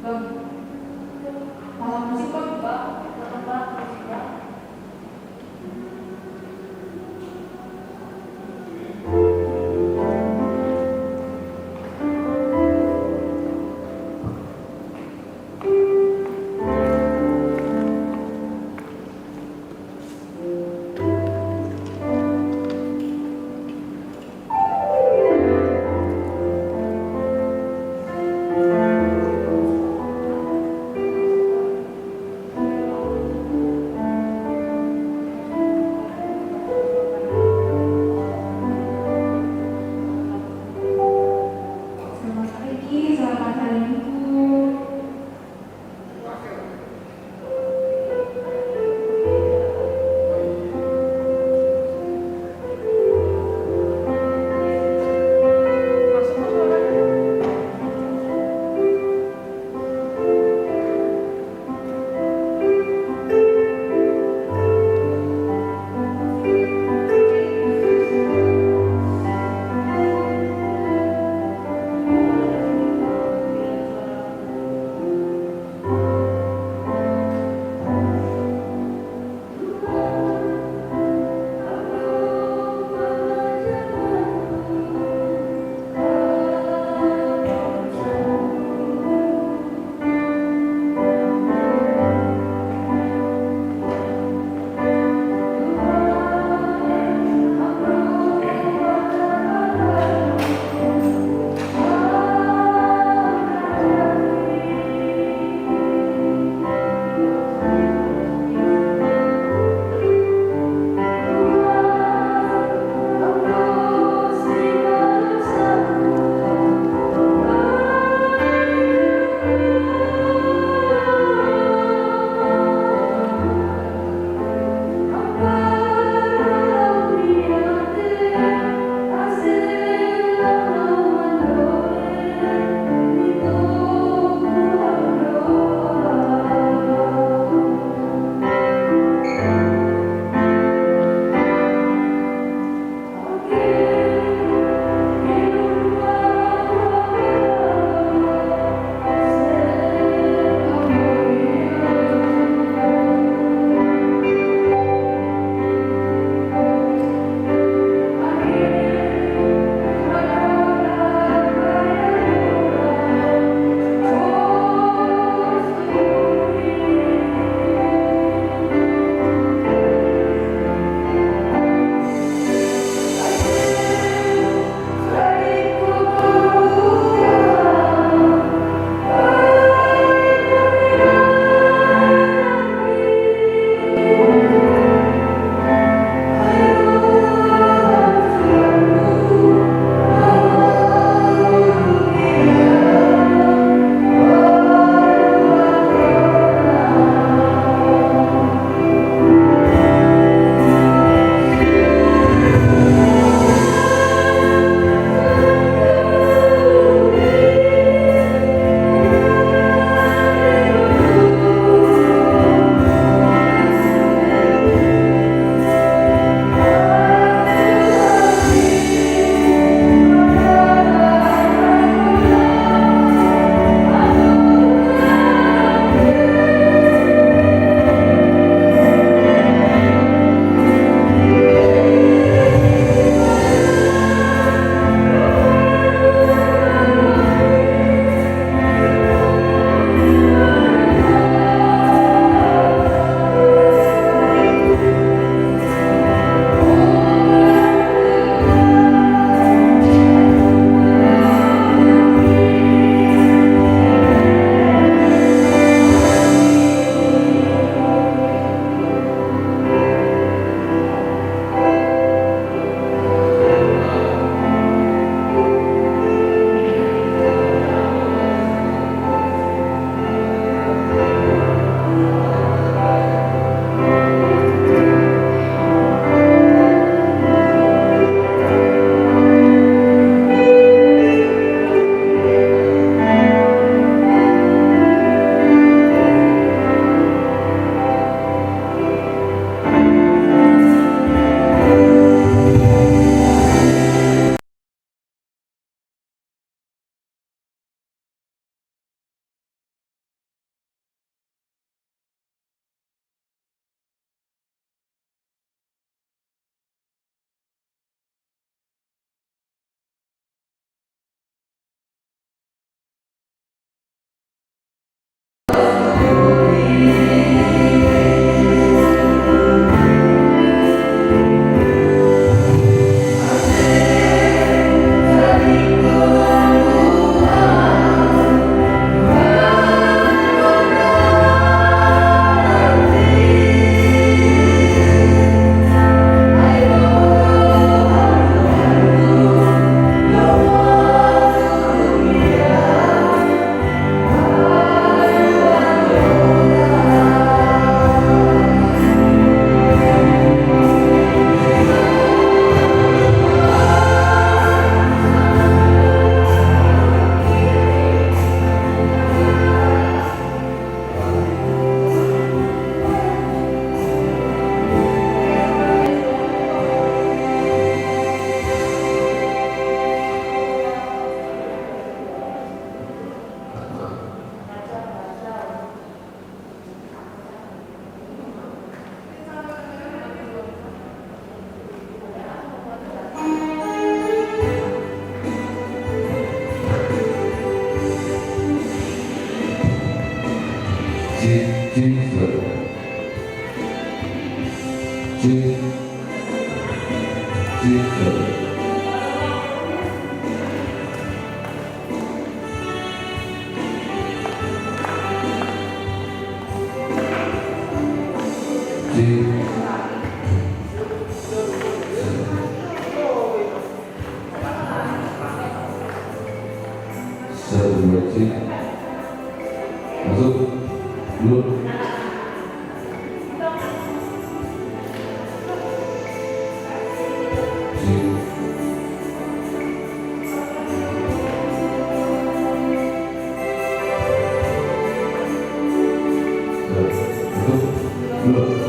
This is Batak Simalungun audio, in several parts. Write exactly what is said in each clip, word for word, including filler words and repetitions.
Bang, malah musik kok, Bang? Ke tempat musik, Bang. Satu, dua, cek. Masuk. Dua. Cek. Satu. Dua.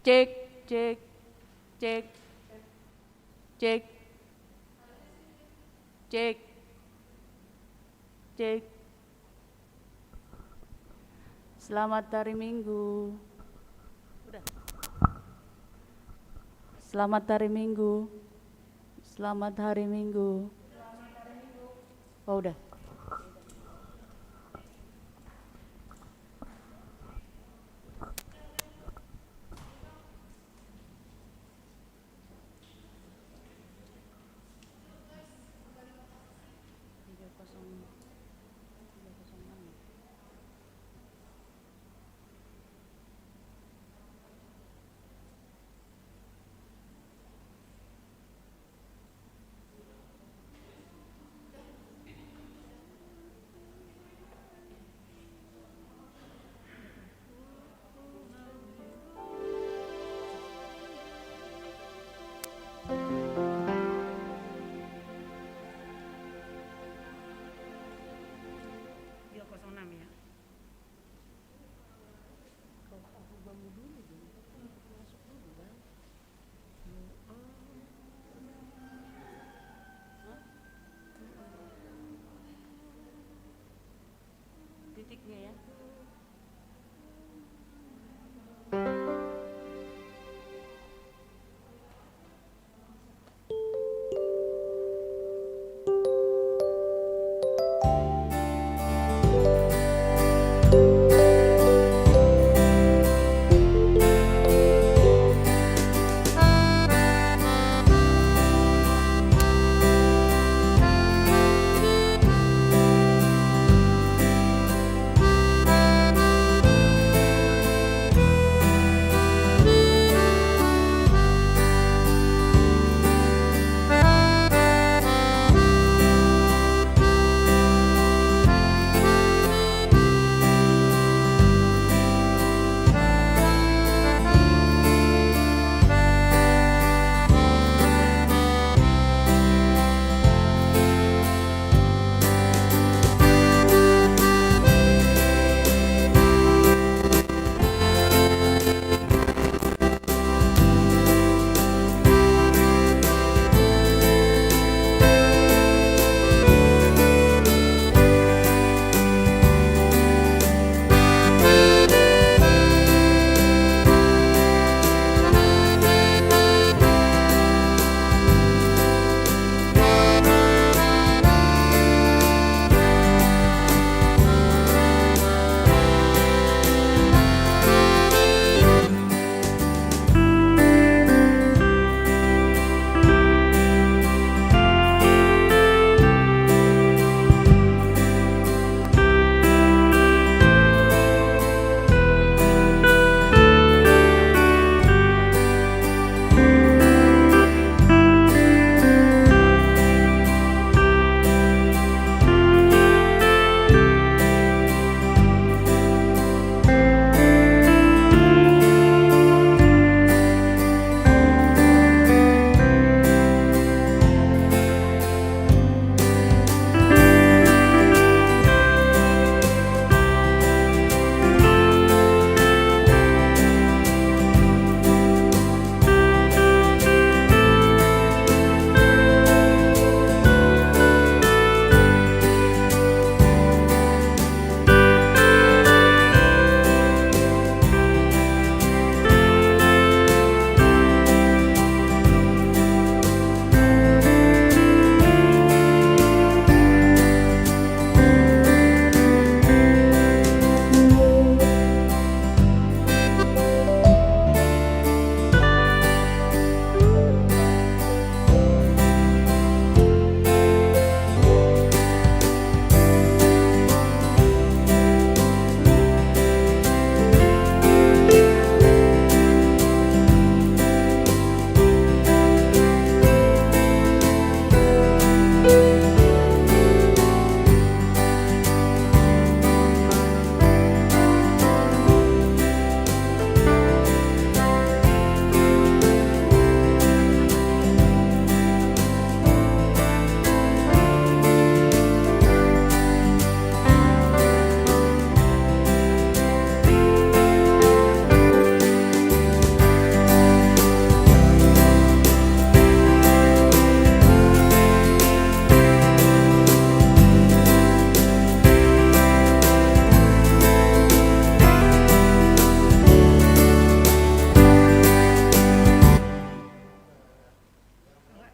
Cek, cek, cek, cek, cek, cek. Selamat hari Minggu. Udah. Selamat hari Minggu. Selamat hari Minggu. Oh, udah. Tiga kosong, tiga kosong enam. Musiknya ya.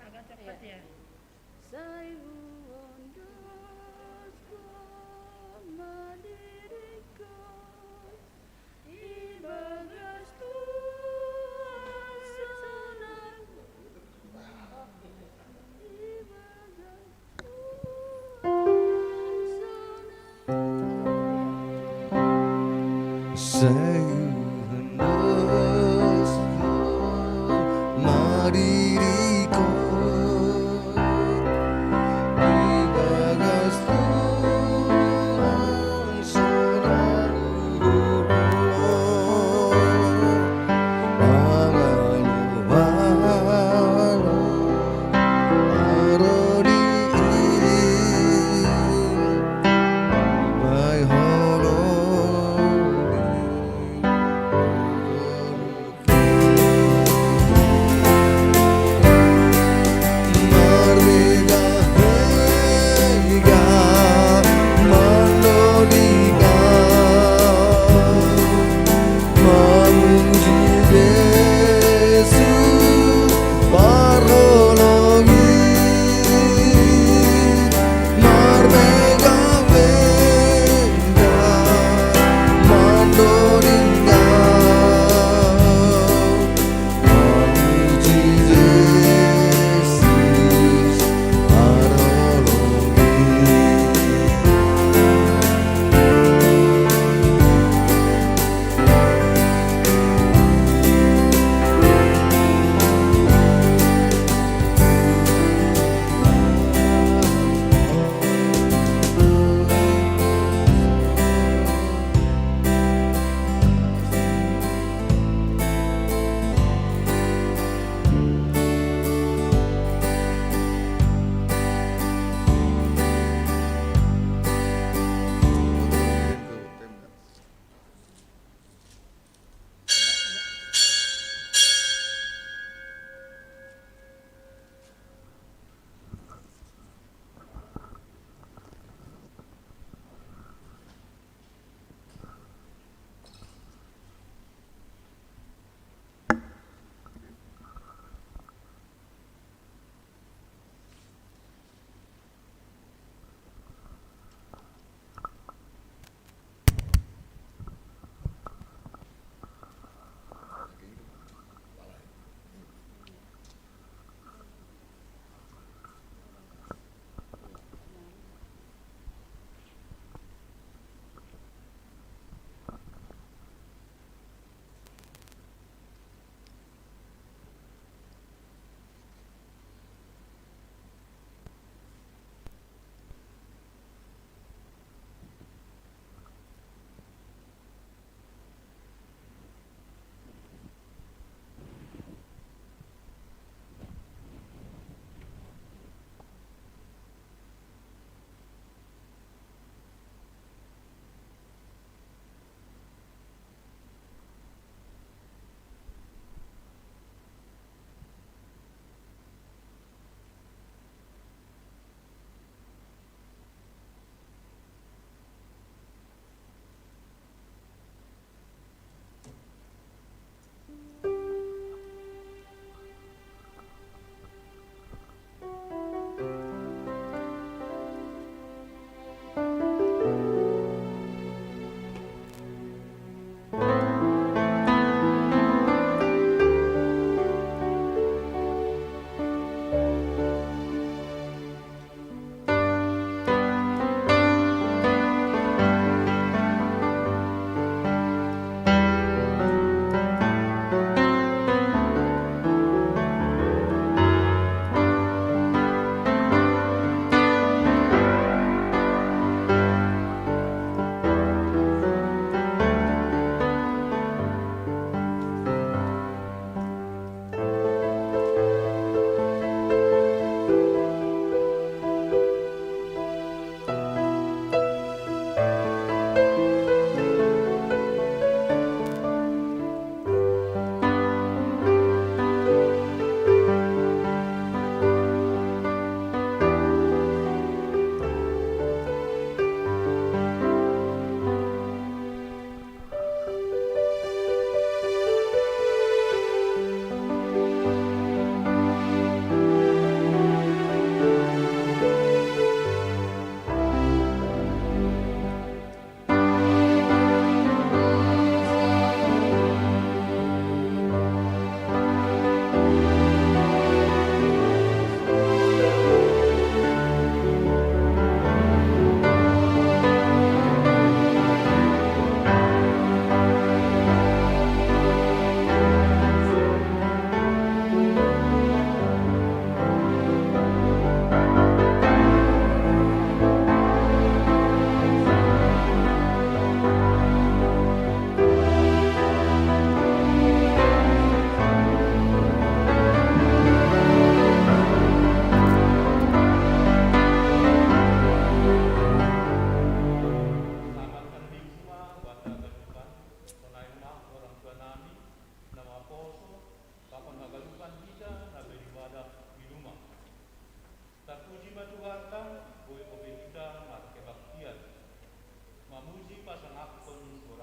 Agak cepat ya. Sai huan das ko madiriko, ibagas Tuhan sanan, ibagas Tuhan sanan. Sai huan das ko madiriko, ibagas Tuhan sanan, halo, halo, halo di, bai halo di.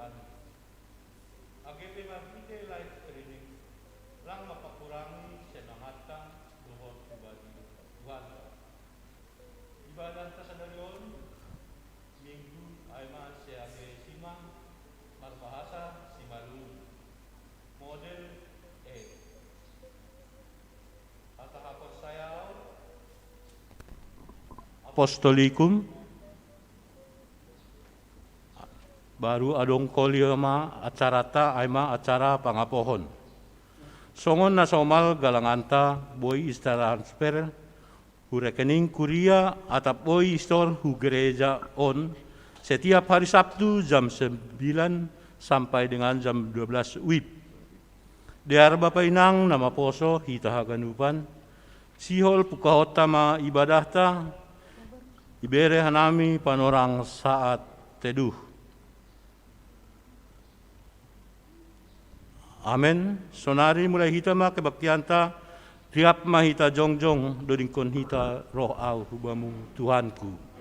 Age pe marhite live streaming, lang mapakurangi semangatta dohot hubagi Tuhanta. Ibadahta sadari on, Minggu, ai ma seage simang, marbahasa Simalungun. Model A. Hata haporsayaon Apostolikum. Baru adong kolio ma acarata, ai ma acara pangapohon. Songon na somal galanganta, boi i-transfer hu rekening kuria, atap boi i-store hu gereja on setiap hari Sabtu jam sembilan sampai dengan jam dua belas wib. Dear Bapa Inang na maposo hita haganupan, sihol pungkahonta ma ibadahta, ibere hanami panorang saat teduh. Amen. Sonari mulai hita ma kebaktianta, riap ma hita jongjong, dodingkon hita roh au hu Bamu, Tuhanku.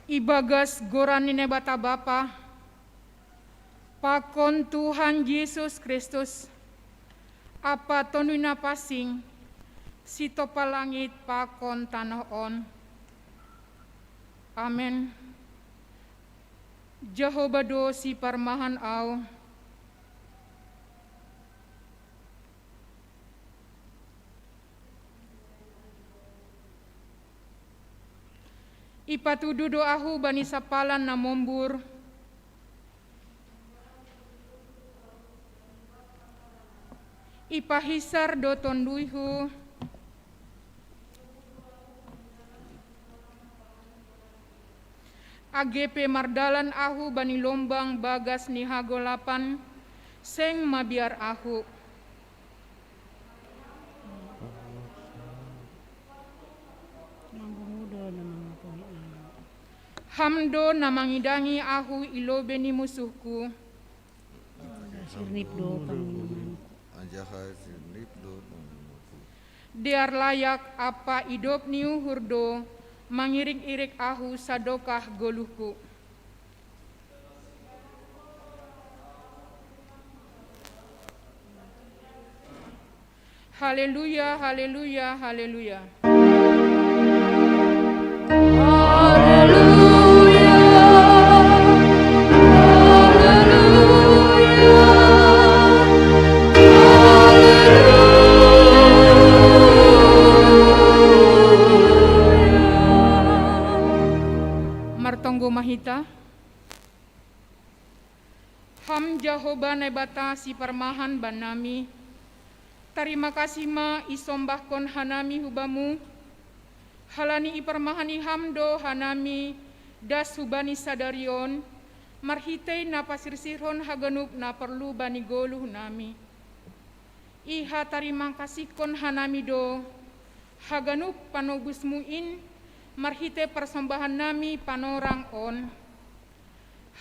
Ibagas goran ni Naibata Bapa, pakon Tuhan Jesus Kristus, ampa Tonduy Napansing, sitompa langit pakon tanoh on. Amen. Jahowa do siparmahan au. Ipatuduh do ahu bani sampalan na mombur. Ipahinsar do tonduyhu. Age pe mardalan ahu bani lombang bagas ni hagolapan, seng mabiar ahu. Ham do na mangidangi ahu i lobei ni musuhku. Sirnip do panginumanku. Anjaha sirnip do panginumanku. Dear layak ampa idop ni uhur do mangirik-irik ahu sadokah goluhku. Haleluya, haleluya, haleluya. Haleluya, haleluya, haleluya. Martonggo ma hita. Ham Jahowa Naibata siparmahan bannami, tarima kasih ma isombahkon hanami hu Bamu, halani iparmahani Ham do hanami das hubani sadari on, marhitei na pasirsirhon haganup na porlu bani goluh nami. Ihatarimakasihkon hanami do haganup panobusmu in marhitei parsombahan nami panorang on.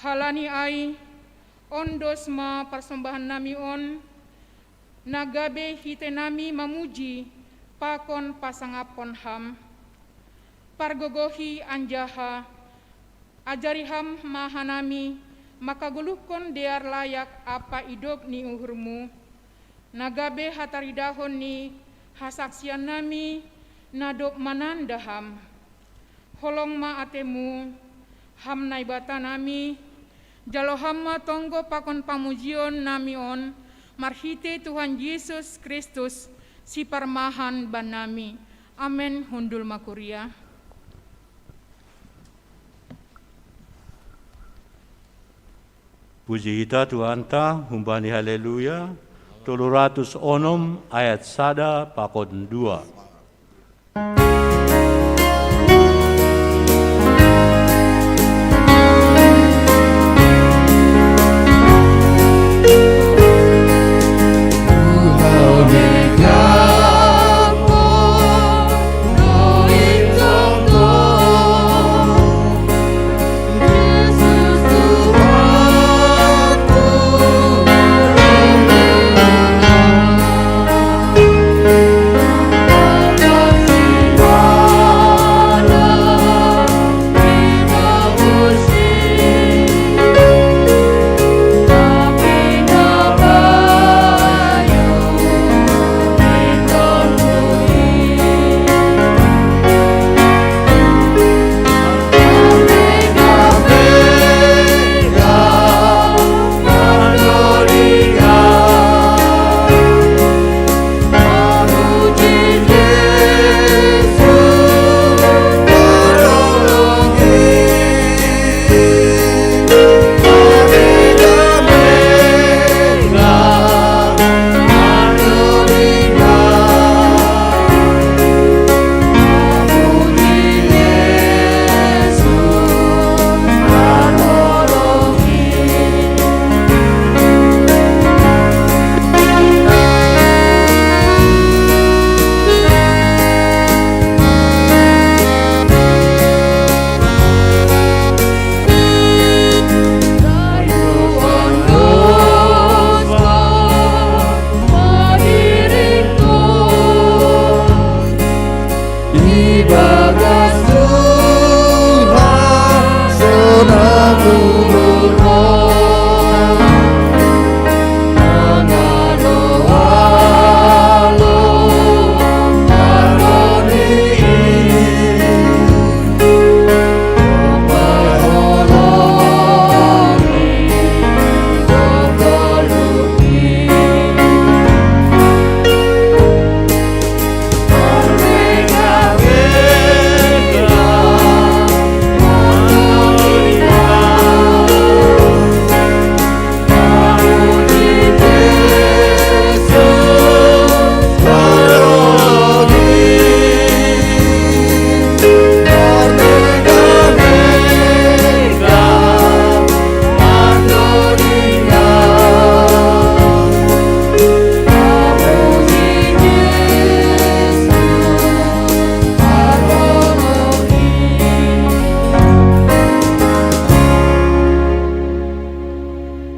Halani ai, ondos ma parsombahan nami on, na gabe hitei nami mamuji pakon pasangaphon Ham. Pargogohi anjaha ajari Ham ma hanami mangkagoluhkon dear layak ampa idop ni uhurmu, na gabe hataridahon ni hasaksian nami na dob mananda Ham. Holong ma atemu, Ham Naibata nami, jalo Ham ma tonggo pakon pamujion nami on, marhitei Tuhan Jesus Kristus, siparmahan bannami. Amen. Hundul ma kuria. Puji hita Tuhanta, humbani Haleluya, tolu ratus onom ayat sada pakon dua.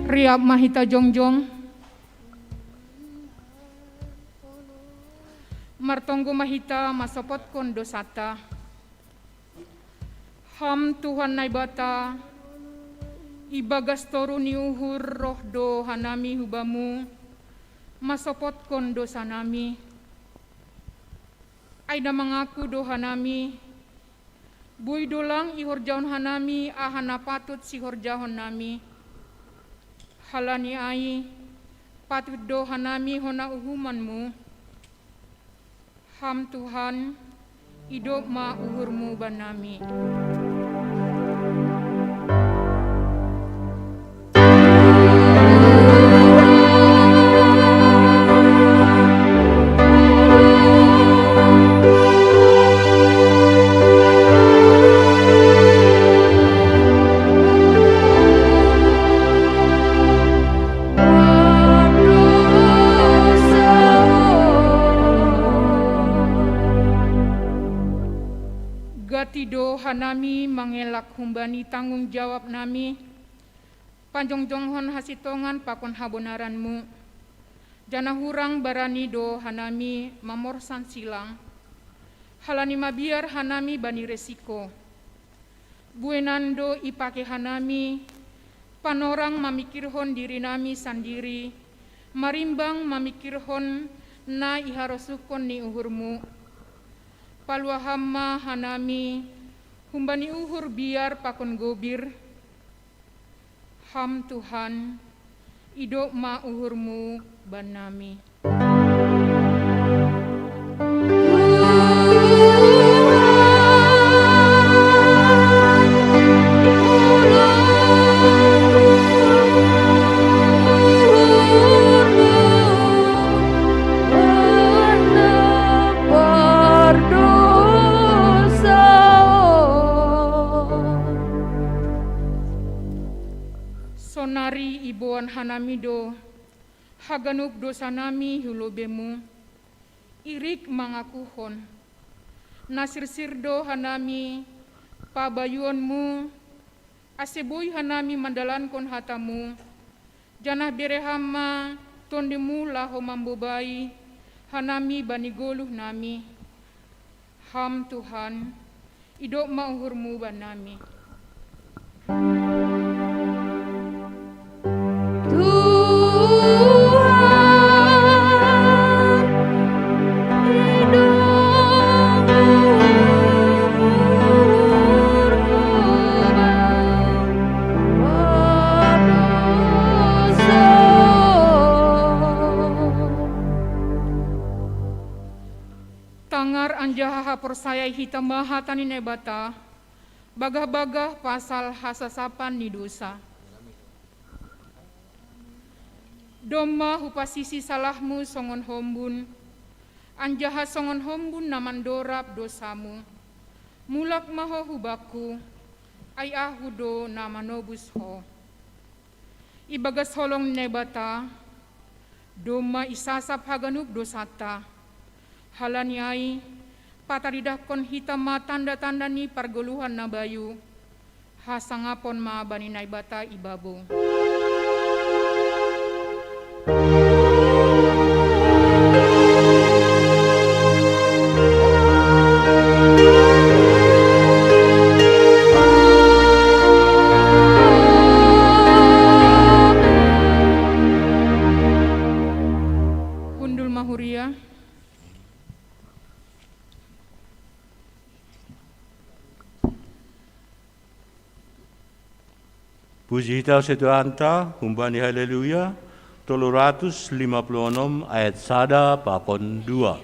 Riap ma hita jongjong. Martonggo ma hita masopotkon dosanta. Ham Tuhan Naibata, ibagas toruh ni uhur roh do hanami hu Bamu, masopotkon dosanami. Ai na mangaku do hanami, boi do lang ihorjahon hanami aha na patut sihorjahonnami. Halani ai, patut do hanami hona uhuman-Mu. Ham Tuhan, idop ma uhur-Mu bannami. Do hanami mangelak humbani tanggung jawab nami, panjongjonghon hasitongan pakon habonaranmu. Janah hurang barani do hanami mamorsan silang, halani mabiar hanami bani resiko. Buenan do ipake hanami panorang mamikirhon dirinami sandiri, marimbang mamikirhon na iharosuhkon ni uhurmu. Paluaham ma hanami humbani uhur biar pakon gobir. Ham Tuhan, idop ma uhurmu bannami. Sonari iboan hanami do haganup dosanami hu lobeimu, irik mangakuhon. Na sirsir do hanami pabayuonmu, ase boi hanami mandalankon hatamu, janah bere Ham ma tondimu laho mambobai hanami bani goluh nami. Ham Tuhan, idop ma uhurmu bannami. Tuhan, idop uhurmu bannami. Tangar anjaha haporsayai hita ma hata ni Naibata, bagah-bagah pasal hasasapan ni dosa. Domma hupasisi salahmu songon hombun, anjaha songon hombun na mandorab dosamu. Mulak ma ho hu bakku, ai ahu do na manobus ho. Ibagas holong ni Naibata, domma isasap haganup dosanta. Halani ai, pataridahkon hita ma tanda-tanda ni pargoluhan na bayu, hasangapon ma bani Naibata i babou. Hundul ma huria. Puji hita use Tuhanta, humbani Haleluya, tolu ratus lima puluh onom ayat sada pakon dua.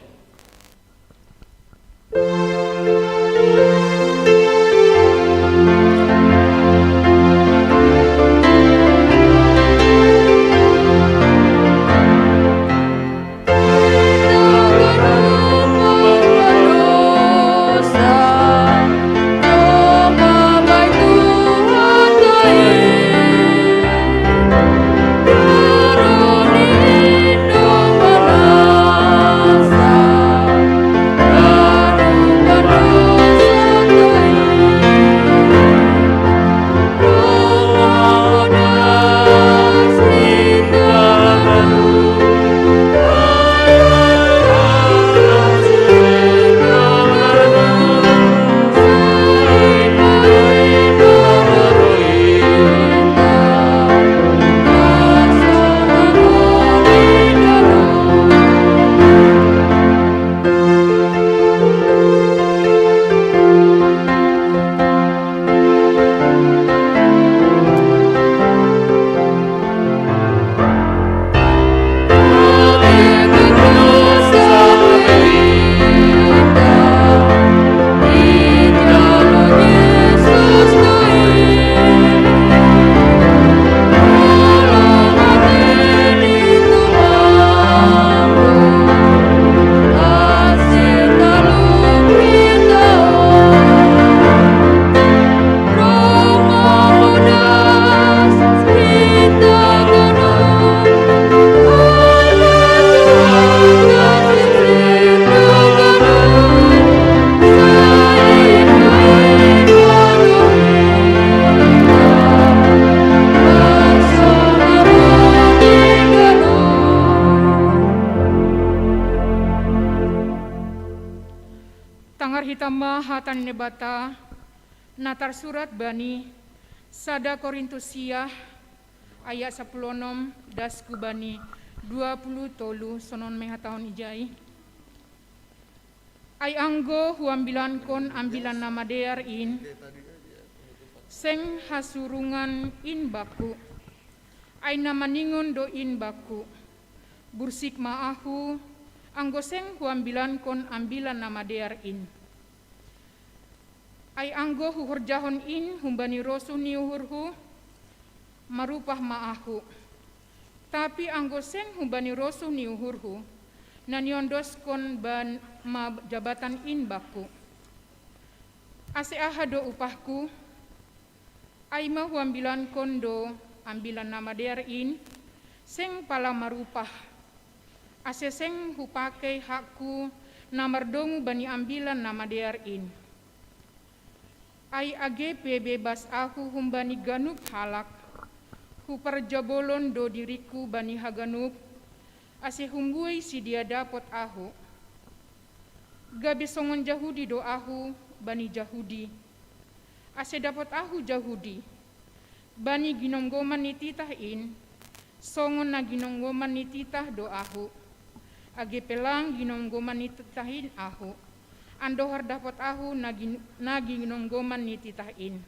Naibata na tarsurat bani sada Korintus sia ayat sapuluh onom dasku bani dua puluh tolu sonon mehataon ijai. Ai anggo huambilankon ambilan na madear in, seng hasurungan in bakku. Ai na maningon do in bakku. Bursik ma ahu, anggo seng huambilankon ambilan na madear in. Ai anggo huhorjahon in humbani rosuh ni uhurhu, marupah ma ahu. Tapi anggo seng humbani rosuh ni uhurhu, na niondoskon ban ma jabatan in bakku. Ase aha do upahku? Ai ma huambilankon do ambilan na madear in, seng pala marupah. Ase seng hupakei hakku na mardongu bani ambilan na madear in. Ai age pe bebas ahu humbani ganup halak, huparjabolon do diringku bani haganup, ase humbuei sidea dapot ahu. Gabe songon Jahudi do ahu bani Jahudi, ase dapot ahu Jahudi. Bani ginonggoman ni titah in, songon na ginonggoman ni titah do ahu. Age pe lang ginonggoman ni titah in ahu, andohar dapot ahu na gin-, na ginonggoman ni titah in.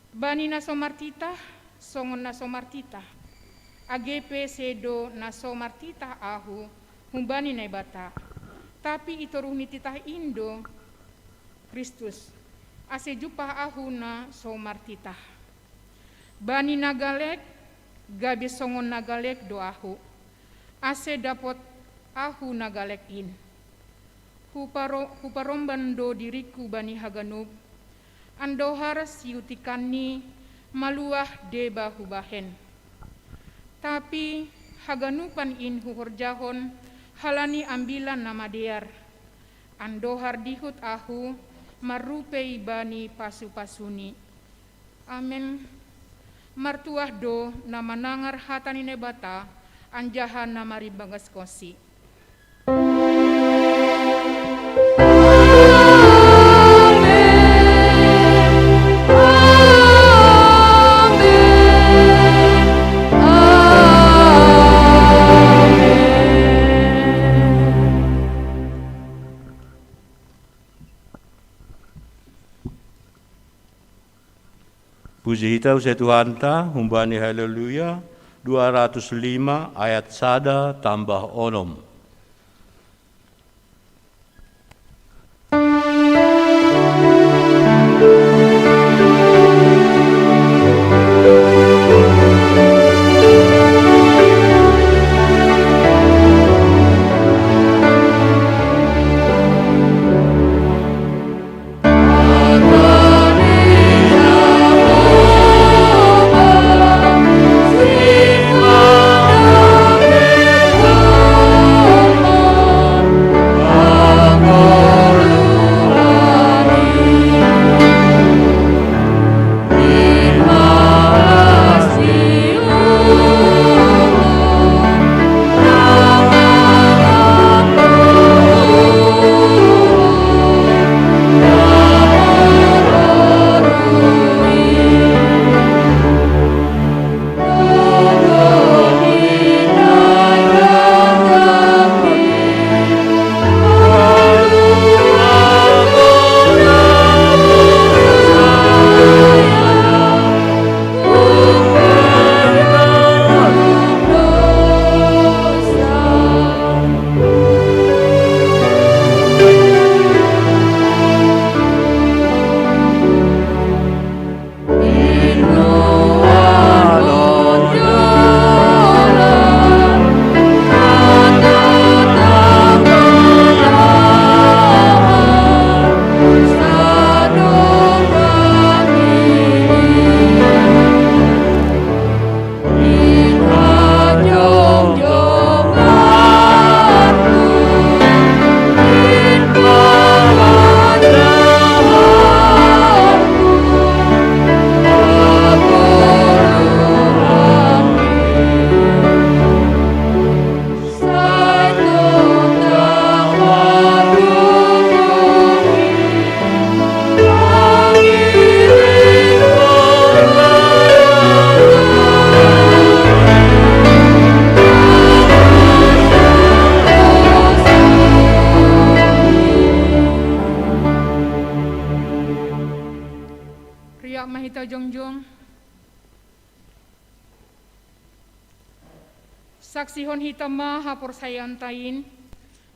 Bani na so martitah, songon na so martitah. Age pe sedo na so martitah ahu humbani Naibata. Tapi i toruh ni titah in do Kristus, ase jumpah ahu na so martitah. Bani na galek, gabe songon na galek do ahu, ase dapot ahu na galek in. Huparo-, huparomban do diringku bani haganup, andohar siutikanni maluah deba hubahen. Tapi haganupan in huhorjahon halani ambilan na madear, andohar dihut ahu marrupei bani pasu-pasuni. Amen. Martuah do na manangar hata ni Naibata, anjaha na marimbagaskonsi. Puji hita use Tuhanta, humbani Haleluya dua ratus lima ayat sada tambah onom. Yak mahita jongjong. Saksihon hita ma haporsayaon tain,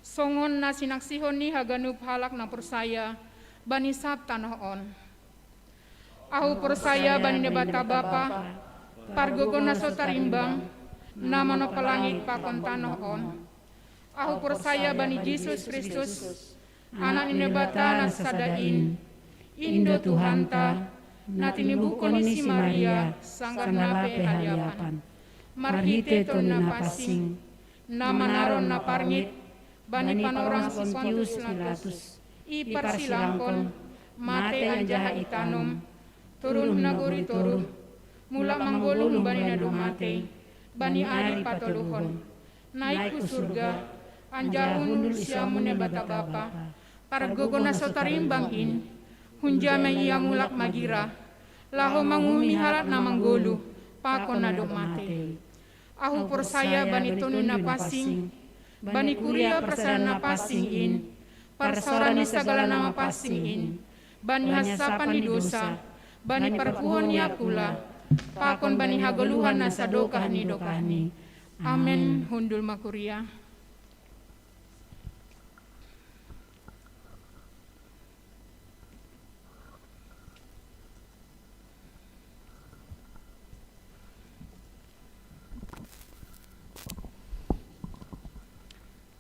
songon na sinaksihon ni haganup halak na porsaya bani sab tanoh on. Ahu porsaya bani Naibata Bapa, pargogo na so tarimbang, na manompa langit pakon tanoh on. Ahu porsaya bani Jesus Kristus, Anak ni Naibata na sasada in, in do Tuhanta, na tinibuhon ni si Maria sanggah na pe haliapan, marhite Tondi Napansing, na manaron na parngit bani panorang si Pontius Pilatus, iparsilangkon, matei anjaha itanom, turun hu nagori toruh, mulak manggoluh bani na dob matei, bani ari patoluhon, naik hu surga, anjaha hundul siamun ni Naibata Bapa, pargogo na so tarimbang in. Hunja ma Ia mulak magira, laho manguhumi halak na manggoluh pakon na dob matei. Ahu porsaya bani Tondi Napansing, bani kuria parsada na pansing in, parsaoran ni sagala na mapansing in, bani hansapan ni dousa, bani parpuhoon ni angkula, pakon bani hagoluhan na sadokah ni dokahni. Amen. Hundul ma kuria.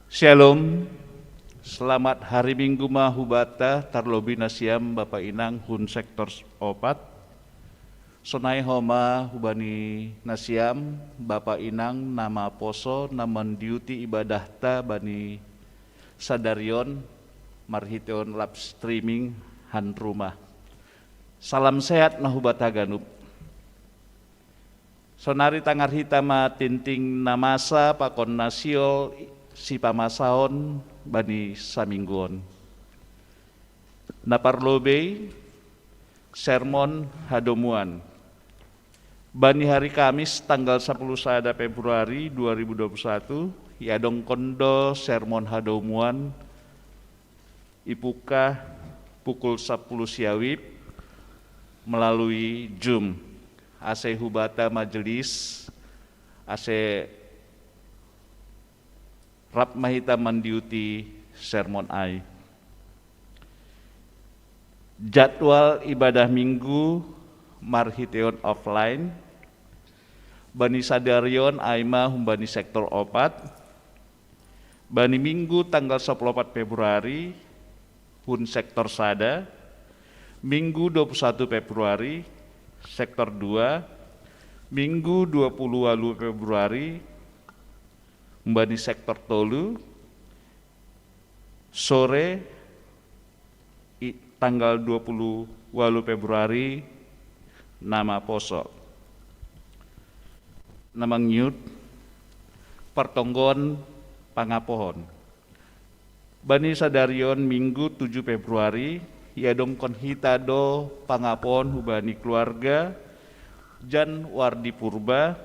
Shalom. Selamat hari Minggu ma hubata, tarlobei nasiam bapa inang hun sektor opat. Sonai homa hubani nasiam bapa inang na maposo, na mandiuti ibadahta bani sadarion marhiteon live streaming han rumah. Salam sehat ma hubata ganup. Sonari tangar hita ma tingting na masa pakon na sihol sipamasaon bani saminggu on. Na parlobei, sermon hadomuan. Bani hari Kamis tanggal sapuluh sada Februari dua ribu dua puluh satu, iadongkon do sermon hadomuan, ipungkah pukul sapuluh siawib melalui Zoom. Ase hubata majelis, ase rap ma hita mandiuti sermon ai. Jadwal ibadah Minggu marhiteon offline, bani sadarion ai ma humbani sektor opat, bani Minggu tanggal sapuluh opat Februari, hun sektor sada, Minggu dua puluh satu Februari, sektor dua, Minggu dua puluh walu Februari, humbani sektor tolu, sore, i, tanggal dua puluh walu Februari, na maposo. Na mangiut, partonggoan pangapohon. Bani sadarion Minggu tujuh Februari, iadongkon hita do pangapohon hubani keluarga Jan Wardi Purba,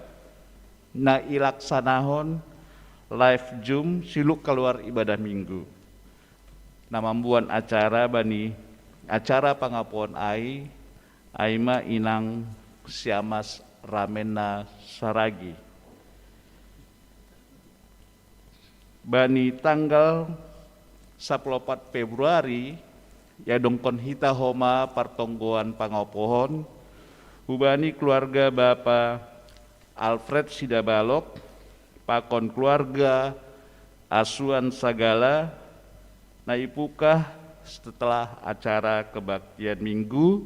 na ilaksanahon live Zoom siluk kaluar ibadah Minggu. Na mamboan acara bani acara pangapohon ai, ai ma inang Siamas Ramena Saragi. Bani tanggal sapuluh opat Februari, iadongkon hita homa partonggoan pangapohon hubani keluarga Bapa Alfred Sidabalok pakon keluarga asuan sagala, na ipungkah setelah acara kebaktian Minggu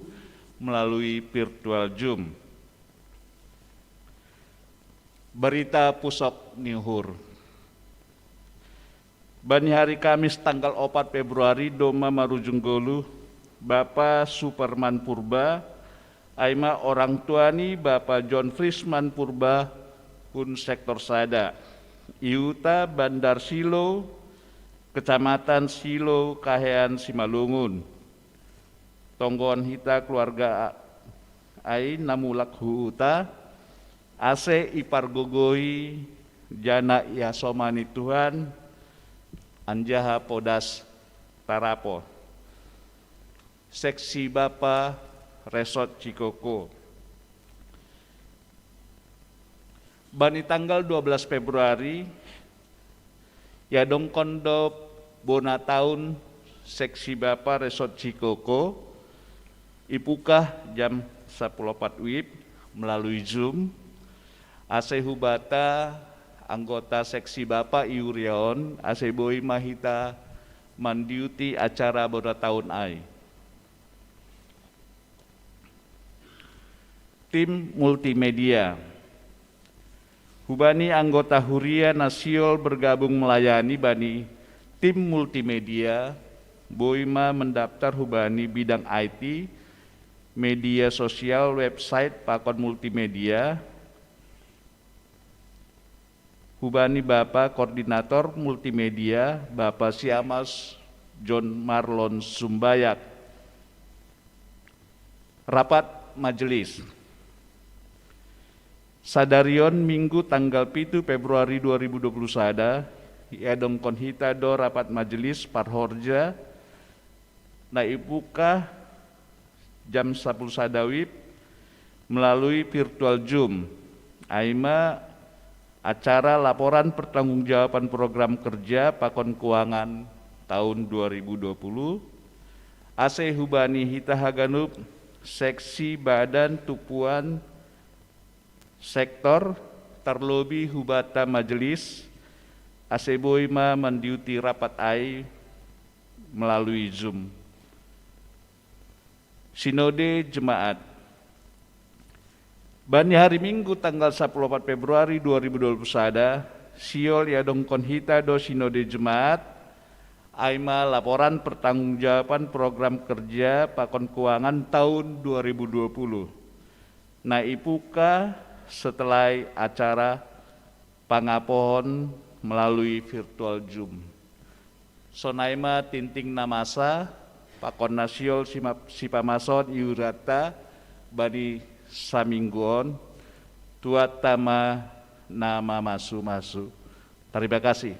melalui virtual Zoom. Berita pusok ni uhur. Bani hari Kamis tanggal opat Februari domma marujung goluh Bapa Superman Purba, ai ma orang tua ni Bapa John Frisman Purba, hun sektor sada, i huta Bandar Silo, Kecamatan Silo, Kahean Simalungun. Tonggohon hita keluarga ai na mulak hu huta, ase ipargogoi jana iasoma ni Tuhan, anjaha podas tarapo. Seksi Bapa Resort Cikoko. Bani tanggal dua belas Februari, yadongkon do bona taun Seksi Bapa Resort Cikoko, ipukah jam sapuluh opat wib melalui Zoom, ase hubata anggota Seksi Bapa i uriaon, ase boi ma hita mandiuti acara bona taun ai. Tim multimedia. Hubani anggota huria na sihol bergabung melayani bani tim multimedia, boi ma mendaftar hubani bidang I T, media sosial, website, pakon multimedia, hubani Bapa Koordinator Multimedia, Bapa Siamas John Marlon Sumbayak. Rapat Majelis. Sadarion Minggu tanggal pitu Februari dua ribu dua puluh sada, iadongkon hita do rapat majelis parhorja, na ibuka jam sapuluh sada wib melalui virtual Zoom. Ai ma acara laporan pertanggungjawaban program kerja pakon keuangan taun dua ribu dua puluh, ase hubani hita haganup seksi, badan, tumpuan, sektor, terlebih hubata majelis, ase boi ma mandiuti rapat ai melalui Zoom. Sinode Jemaat. Bani hari Minggu tanggal sapuluh opat Februari dua ribu dua puluh sada, sihol iadongkon hita do Sinode Jemaat, ai ma laporan pertanggungjawaban program kerja pakon keuangan taun dua ribu dua puluh, na ibuka setelah acara pangapohon melalui virtual Zoom. Sonai ma tingting na masa pakon na sihol sima-, sipamasaon i urianta bani saminggu on. Tuhanta ma na mamasu-masu. Terima kasih.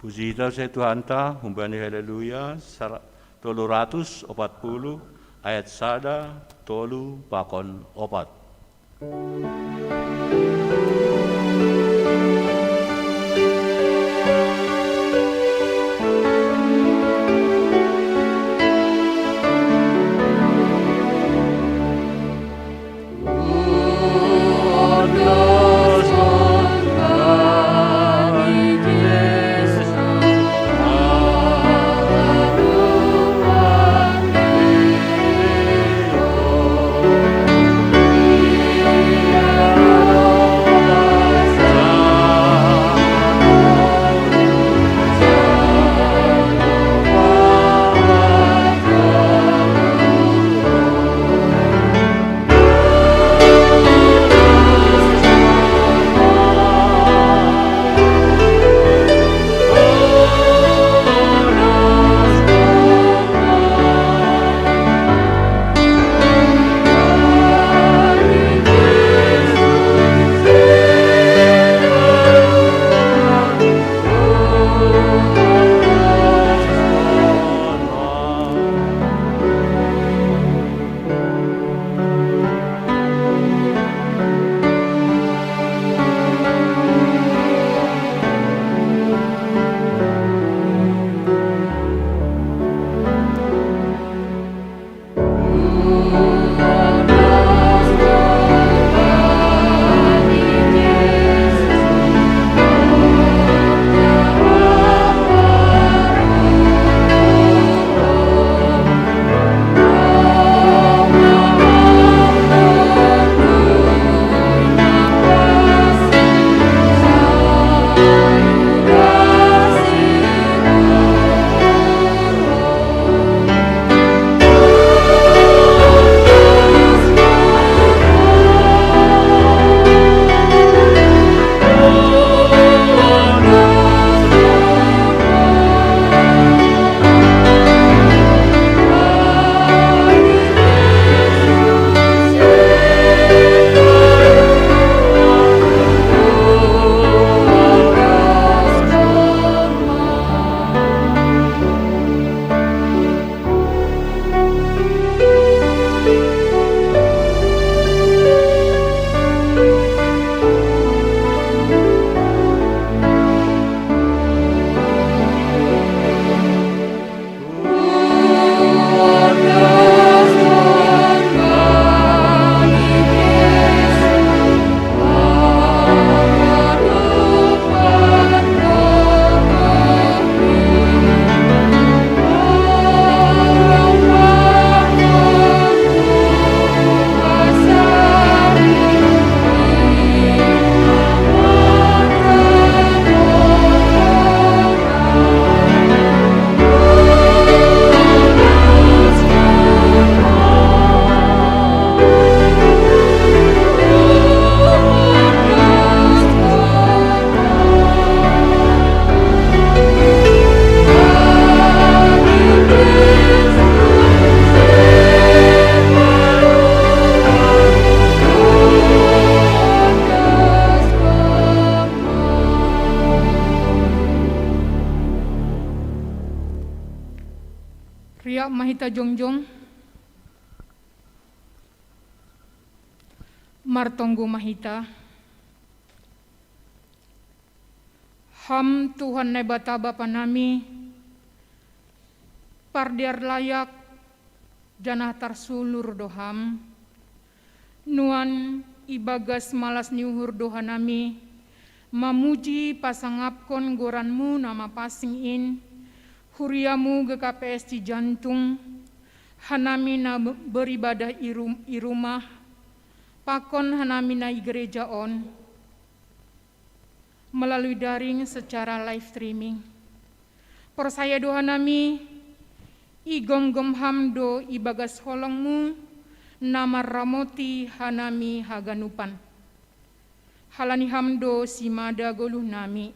Puji hita use Tuhanta, humbani Haleluya, sara-, tolu ratus opat puluh, ayat sada, tolu, pakon opat. Jongjong. Martonggo ma hita. Ham Tuhan Naibata Bapa nami, pardear layak janah tarsulur do Ham. Nuan ibagas malas ni uhur do hanami mamuji pasangapkon goran-Mu na mapansing in, huria-Mu G K P S Cijantung, hanami na beribadah i rum-, i rumah, pakon hanami na i gereja on, melalui daring secara live streaming. Porsaya do hanami, igomgom Ham do ibagas holong-Mu na marramoti hanami haganupan. Halani Ham do simada goluh nami.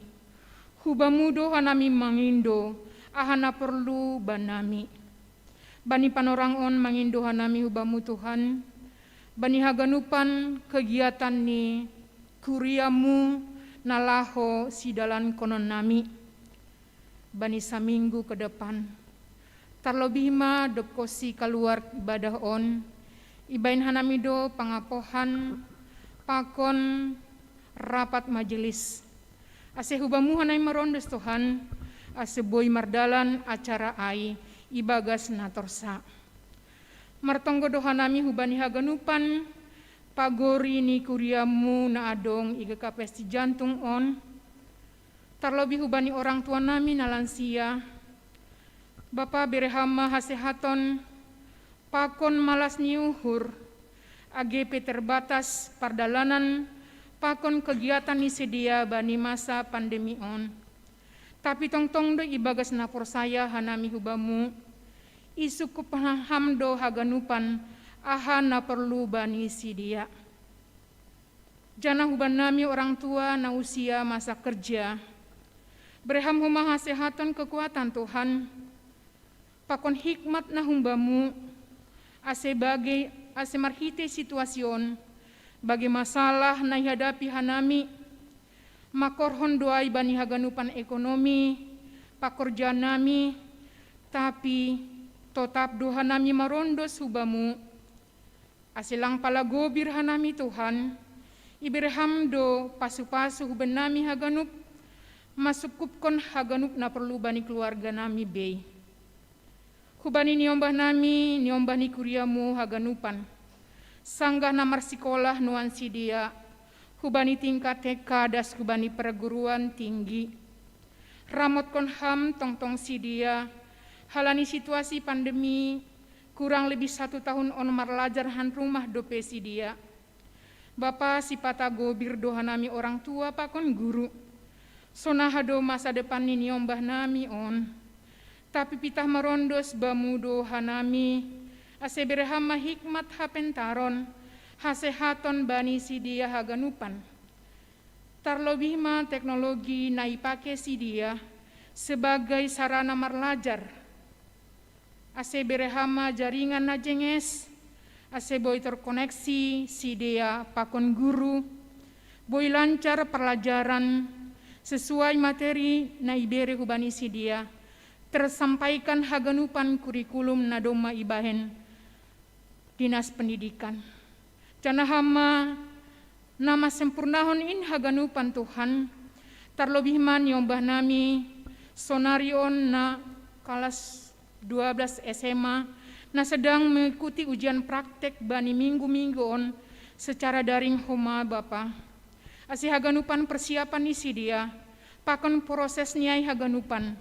Hu Bamu do hanami mangindo aha na porlu banami. Bani panorang on mangindo hanami hu Bamu Tuhan, bani haganupan kegiatan ni kuria-Mu na laho sidalankonon nami bani saminggu ke depan. Tarlobih ma dob konsi kaluar ibadah on, ibahen hanami do pangapohan pakon rapat majelis. Ase hu Bamu hanami marondos Tuhan, ase boi mardalan acara ai ibagas na torsa. Martonggo do hanami hubani haganupan pagori ni kuria-Mu na adong i G K P S Cijantung on, tarlobih hubani orang tua nami na lansia. Bapa, bere Ham ma hasehaton pakon malas ni uhur, age pe terbatas pardalanan pakon kegiatan ni sidea bani masa pandemi on. Tapi tongtong do ibagas na porsaya hanami hu Bamu, isungkup Ham do haganupan aha na porlu bani sidea. Janah huban nami orang tua na usia masa kerja, bere Ham homa hasehaton kekuatan Tuhan, pakon hikmat na hum Bamu, ase bage, ase marhitei situasi on, bage masalah na ihadapi hanami, mangkorhon do ai bani haganupan ekonomi, pakorjaan nami, tapi totap do hanami marondos hu Bamu. Ase lang pala gobir hanami Tuhan, ibere Ham do pasu-pasu huban nami haganup, masungkupkon haganup na porlu bani keluarga nami bei. Hubani niombah nami, niombah ni kuria-Mu haganupan. Sanggah na marsikolah nuan sidea, hubani tingkat T K das hubani perguruan tinggi. Ramotkon Ham tongtong sidea, halani situasi pandemi, kurang lebih satu tahun on marlajar han rumah dope sidea. Bapa, sipata gobir do hanami orang tua pakon guru. Sonaha do masa depan ni niombah nami on. Tapi pitah marondos Bamu do hanami, ase bere Ham ma hikmat hapentaron, hasehaton bani sidea haganupan. Tarlobih ma teknologi na ipake sidea sebagai sarana marlajar. Ase bere Ham ma jaringan na jenges, ase boi terkoneksi sidea pakon guru, boi lancar parlajaran sesuai materi na ibere hubani sidea, tersampaikan haganupan kurikulum na domma ibahen Dinas Pendidikan. Janah Ham ma na masempurnahon in haganupan Tuhan, tarlobih ma niombah nami, sonari on na kalas dua belas S M A, na sedang mengikuti ujian praktek bani minggu-minggu on secara daring homa Bapa. Ase haganupan persiapan ni sidea, pakon proses ni ai haganupan,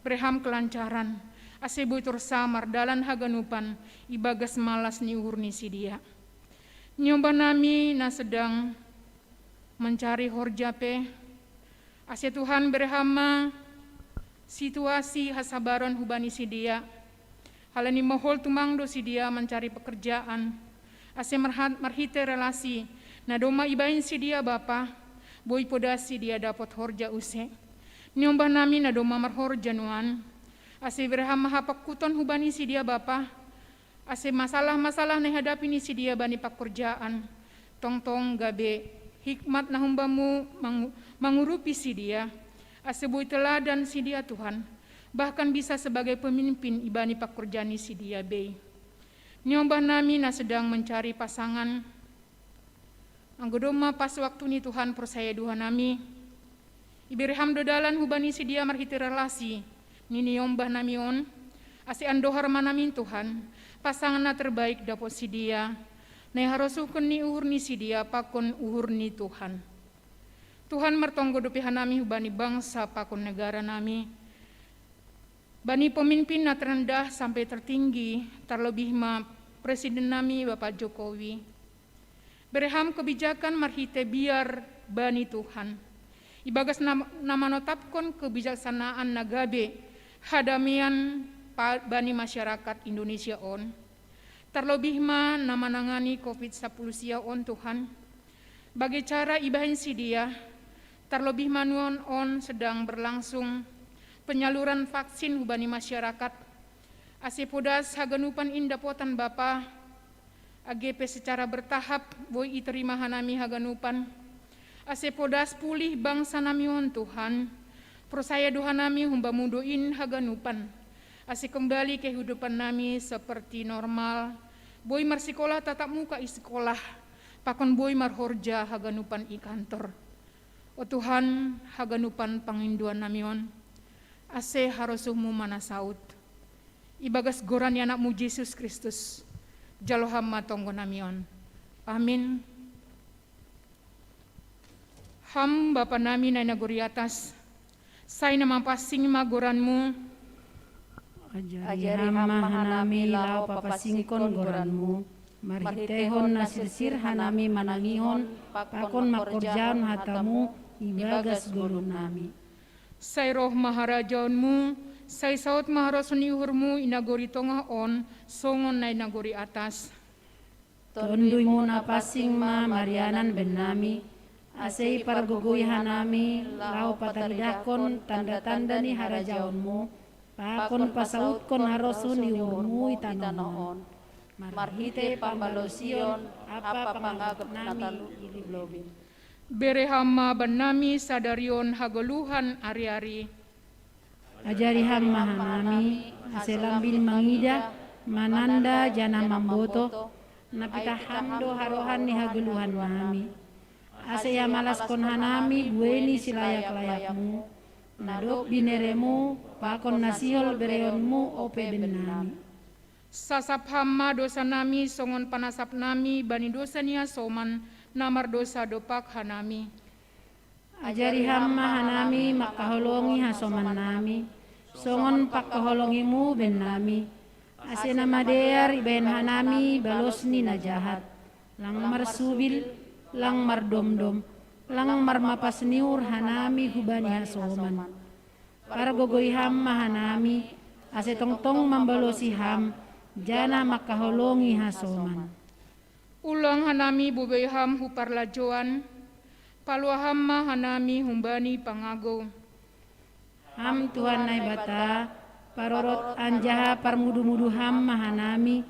bere Ham kelancaran, ase boi torsa mardalan haganupan ibagas malas ni uhur ni sidea. Niombah nami na sedang mencari horja pe, ase Tuhan bere Ham ma situasi hasabaron hubani sidea. Halani mohol tumang do sidea mancari pekerjaan, ase marhat-, marhitei relasi na domma ibahen sidea Bapa, boi poda sidea dapot horja use. Niombah nami na domma marhorja nuan, ase bere Ham ma hapangkuton hubani sidea Bapa, ase masalah-masalah na ihadapi ni sidea bani pakorjaan, tongtong gabe hikmat na hum Bamu mangu-, mangurupi sidea, ase boi teladan sidea Tuhan, bahkan bisa sebagai pemimpin ibani pakurjani sidia bei. Niombah nami na sedang mencari pasangan, anggo domma pas waktu ni Tuhan porsaya duha nami, ibere Ham do dalan hubani sidia marhite relasi ni niombah nami on, ase andohar ma nami Tuhan, pasangan na terbaik dapot sidia, na iharosuhkon ni uhur ni sidia pakon uhur ni Tuhan. Tuhan martonggo dope hanami hubani bangsa pakon negara nami, bani pemimpin na terendah sampe tertinggi, tarlobih ma Presiden nami Bapak Jokowi. Bere Ham kebijakan marhite biar bani Tuhan. Ibagas na manotapkon kebijaksanaan na gabe hadamean bani masyarakat Indonesia on. Tarlobih ma na manangani covid sapuluh sia on Tuhan. Bage cara ibahen sidia, tarlobih ma nuan on sedang berlangsung penyaluran vaksin hubani masyarakat. Ase podas haganupan in dapotan Bapa, age pe secara bertahap boi iterima hanami haganupan. Ase podas pulih bangsa nami on Tuhan, porsaya do hanami hum-Bamu do in haganupan. Ase kembali kehidupan nami seperti normal, boi marsikolah tatap muka i sikolah, pakon boi marhorja haganupan i kantor. O Tuhan, haganupan pangindoan nami on, ase harosuh-Mu ma na saut. Ibagas goran ni Anak-Mu Jesus Kristus, jalo Ham ma tonggo nami on. Amin. Ham Bapa nami na i nagori atas, sai na mapansing ma goran-Mu. Ajari Ham ma hanami laho papansingkon goran-Mu, marhitehon na sirsir hanami manangihon pakon mangkorjahon hata-Mu ibagas ngolu nami. Sai roh ma harajaon-Mu, sai saut ma harosuh ni uhur-Mu i nagori tongah on songon na i nagori atas. Tonduy-Mu na pansing ma marianan bennami, ase ipargogoi hanami laho pataridahkon tanda-tanda ni harajaon-Mu, pakon pasautkon harosuh ni uhur-Mu i tanoh on, marhite pambalosion ampa pangagap nami i lobei. Bere Ham ma bannami sadari on hagoluhan ari-ari. Ajari Ham ma hanami, ase lambin mangida, mananda janah mamboto, na pitah Ham do harohan ni hagoluhan nami. Ase iamalaskon hanami buei ni silayak-layak-Mu, na dob binere-Mu pakon na sihol bereon-Mu ope bennami. Sasap Ham ma dosa nami songon panasap nami bani dosa ni hasoman na mardosa dompak hanami. Ajari Ham ma hanami mangkaholongi hasoman nami, songon pangkaholongi-Mu bennami, ase na madear ibahen hanami balos ni na jahat, lang marsubil, lang mardomdom, lang marmapas ni uhur hanami hubani hasoman. Pargogoi Ham ma hanami, ase tongtong mambalosi Ham, janah mangkaholongi hasoman. Ulang hanami bobei Ham hu parlajouan, palua Ham ma hanami humbani pangagou. Ham Tuhan Naibata, parorot anjaha parmudu-mudu Ham ma hanami,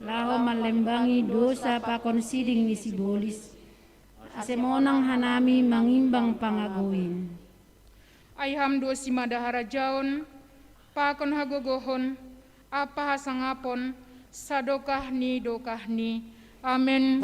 laho manlembangi dosa pakon siding ni sibolis, ase monang hanami mangimbang pangagou in. Ai Ham do simada harajaon, pakon hagogohon, ampa hasangapon, sadokah ni dokahni. Amen.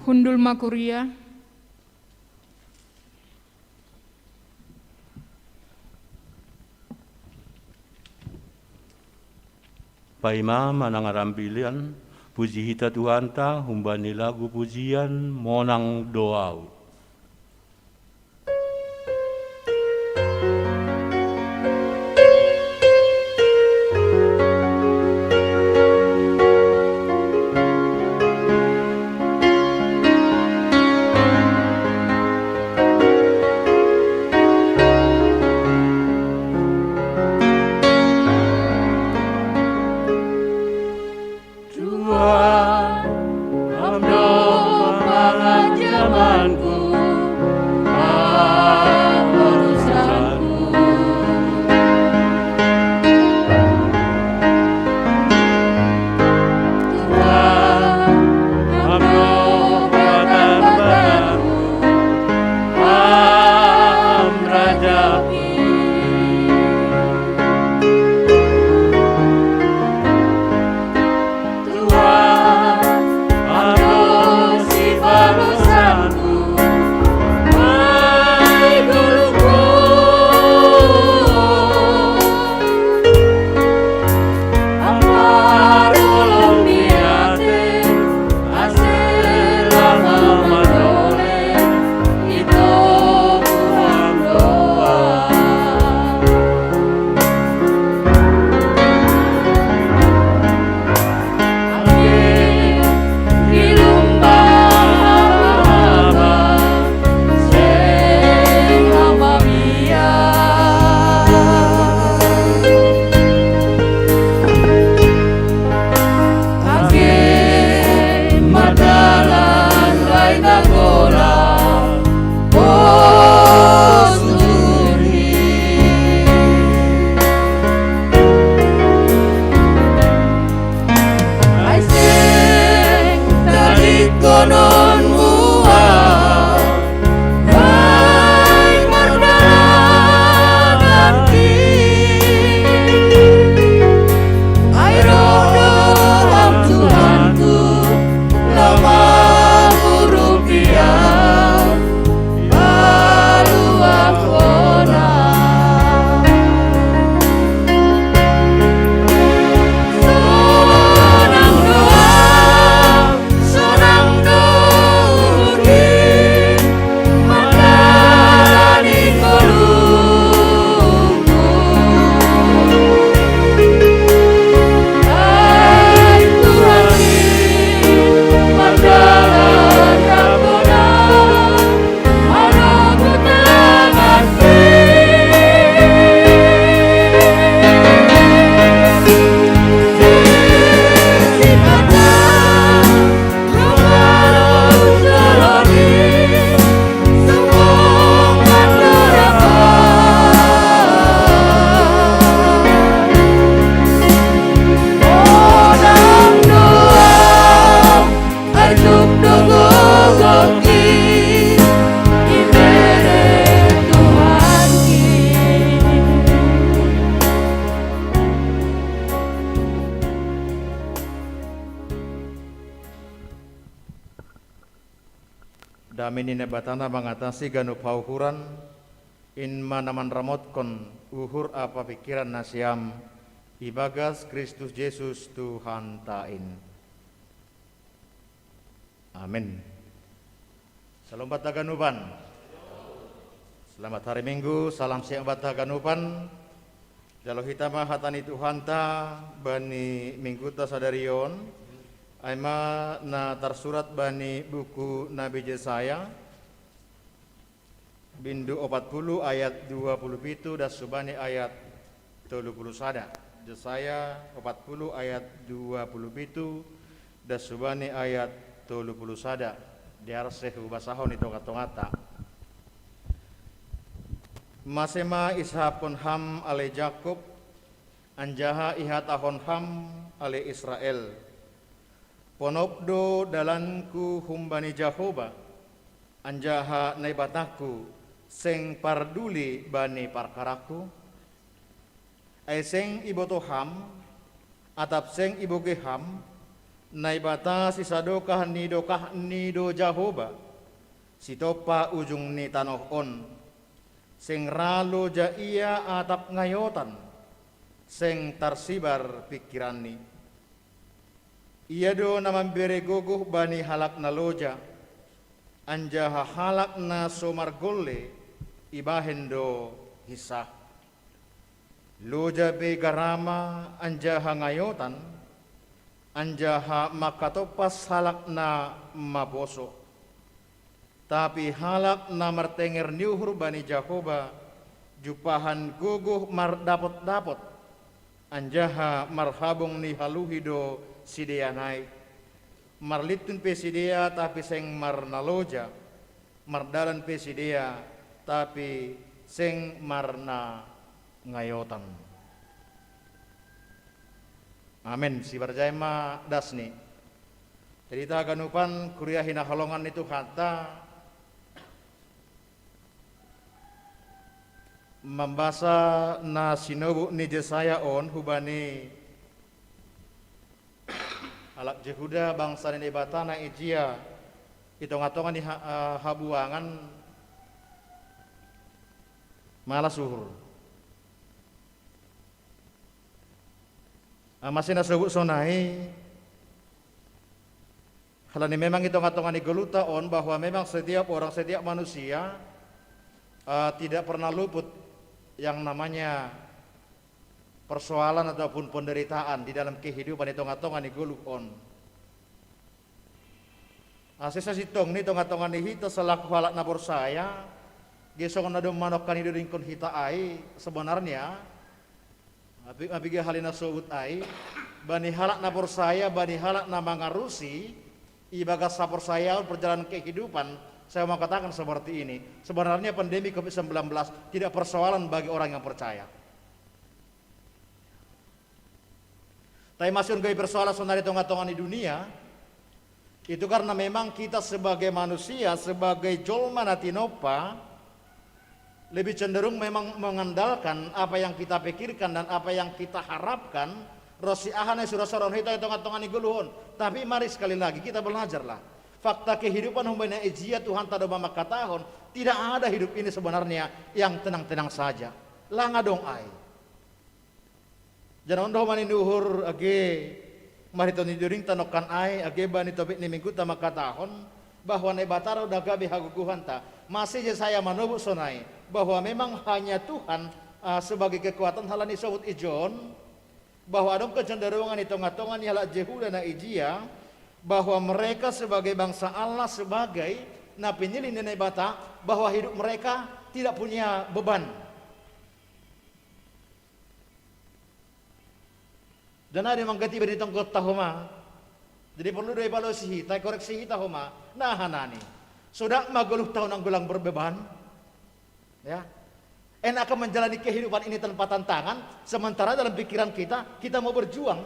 Hundul ma kuria. Paima manang arambilan, puji hita Tuhanta humbani lagu pujian Monang do Ahu. Tuhan, Ham do pangajamanku, pangurusanku. Nonmu, hai merdeka ganti. Ai roh doham Tuhanku, lama rupiah, balu akona. Sonang doa, sonang doa, mandalani ngolungku. Ai Tuhan, mandalani ngolungku. Arjuk dogo goki, ibere Tuhanki. Dame ni Nabatana mangatasi ganup hauhuran, in ma na manramotkon uhur ampa pingkiran nasiam, ibagas Kristus Jesus Tuhanta in. Amin. Salom banta haganupan. Selamat hari Minggu, salam sehat banta haganupan. Jalo hita ma hata ni Tuhanta bani mingguta sadari on, ai ma na tarsurat bani buku Nabi Jesaya, bindu opat puluh ayat dua puluh pitu das hubani ayat tolu puluh sada. Jesaya opat puluh ayat dua puluh pitu das hubani ayat tolu puluh sada. Dear se hubasahon i tonga-tongata. Mase ma isahapkon ham ale Jakob, anjaha ihatahon ham ale Israel: Ponop do dalanku humbani Jahoba, anjaha Naibatangku seng parduli bani parkarangku? Ai seng iboto ham, atap seng ibogei ham, Naibata sisadokah ni dokahni do Jahoba, sitompa ujung ni tanoh on. Seng ra loja ia atap ngayotan, seng tarsibar pingkiranni. Ia do na mambere gogoh bani halak na loja, anjaha halak na so margolle ibahen do hinsah. Loja pe garama anjaha ngayotan, anjaha mangkatompas halak na maposo. Tapi halak na martenger ni uhur bani Jahoba, jumpahan gogoh mardapot-dapot, anjaha marhabong ni haluhi do sidea nai. Marlintun pe sidea, tapi seng marnaloja, mardalan pe sidea, tapi seng marnangayotan. Amen. Sibarjai ma dasni. Jadi hita haganupan kuria hinaholongan ni Tuhanta, mambasa na sinobut ni Jesaya on hubani halak Jehuda, bangsa ni Naibata na ijia i tonga-tonga ni ha-, eh, habuangan, malas uhur. Ah, mase na sobut sonai, halani memang i tonga-tonga ni goluhta on bahwa memang setiap orang, setiap manusia, ah, tidak pernah luput yang namanya persoalan ataupun penderitaan di dalam kehidupan i tonga-tonga ni goluh on. Ah, sesa sintongni i tonga-tonga ni hita selaku halak na porsaya, ge songon na domma nongkan i do didok hita ai, sebenarnya, mapi-, mapiga hali na sobut ai, bani halak na porsaya, bani halak na mangarusi ibagas haporsayaon perjalanan kehidupan, saya mau katakan seperti ini. Sebenarnya pandemi covid sembilan belas tidak persoalan bagi orang yang percaya. Tapi masih on gabe persoalan sonari tonga-tonga ni dunia, Itu karena memang kita sebagai manusia, sebagai jolma na tinopa, lebih cenderung memang mengandalkan apa yang kita pikirkan dan apa yang kita harapkan, ro si aha na sura-sura hita i tonga-tonga ni goluhon. Tapi mari sekali lagi kita belajarlah. Fakta kehidupan humbani na ijia Tuhanta do mangkatahon, tidak ada hidup ini sebenarnya yang tenang-tenang saja. Lang adong ai. Janah on do homa ni uhur age marhitehon ni doding tanongkan ai, age bani topik ni mingguta mangkatahon, bahwa Naibata do na gabe hagogohanta. Mase Jesaya manobus sonai, bahwa memang hanya Tuhan, ah, sebagai kekuatan, halani sogot ijon, bahwa adong kecenderungan i tonga-tonga ni halak Jehuda na ijia, bahwa mereka sebagai bangsa Allah, sebagai na pinilih ni Naibata, bahwa hidup mereka tidak punya beban. Janah adong manggati bani tonggotta homa. Jadi porlu do ipalosi hita, ikoreksi hita homa. Nah, hanani. Sudah ma goluh tahun anggo lang berbeban. Ya. Enak menjalani kehidupan ini tanpa tantangan, sementara dalam pikiran kita, kita mau berjuang.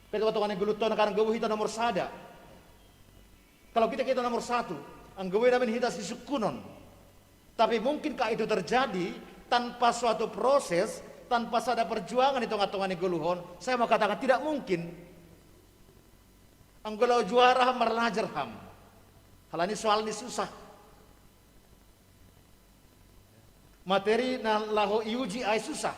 Ketua-ketua ni goluhta on, karena goluh hita nomor sada. Kalau kita, kita nomor satu, anggo boi namin hita sisungkunon. Tapi mungkinkah itu terjadi tanpa suatu proses, tanpa sada perjuangan i tonga-tonga ni goluhon? Saya mau katakan tidak mungkin. Anggo laho juara ham, marlajar ham. Halani soal ni susah. Materi na laho iuji ai susah.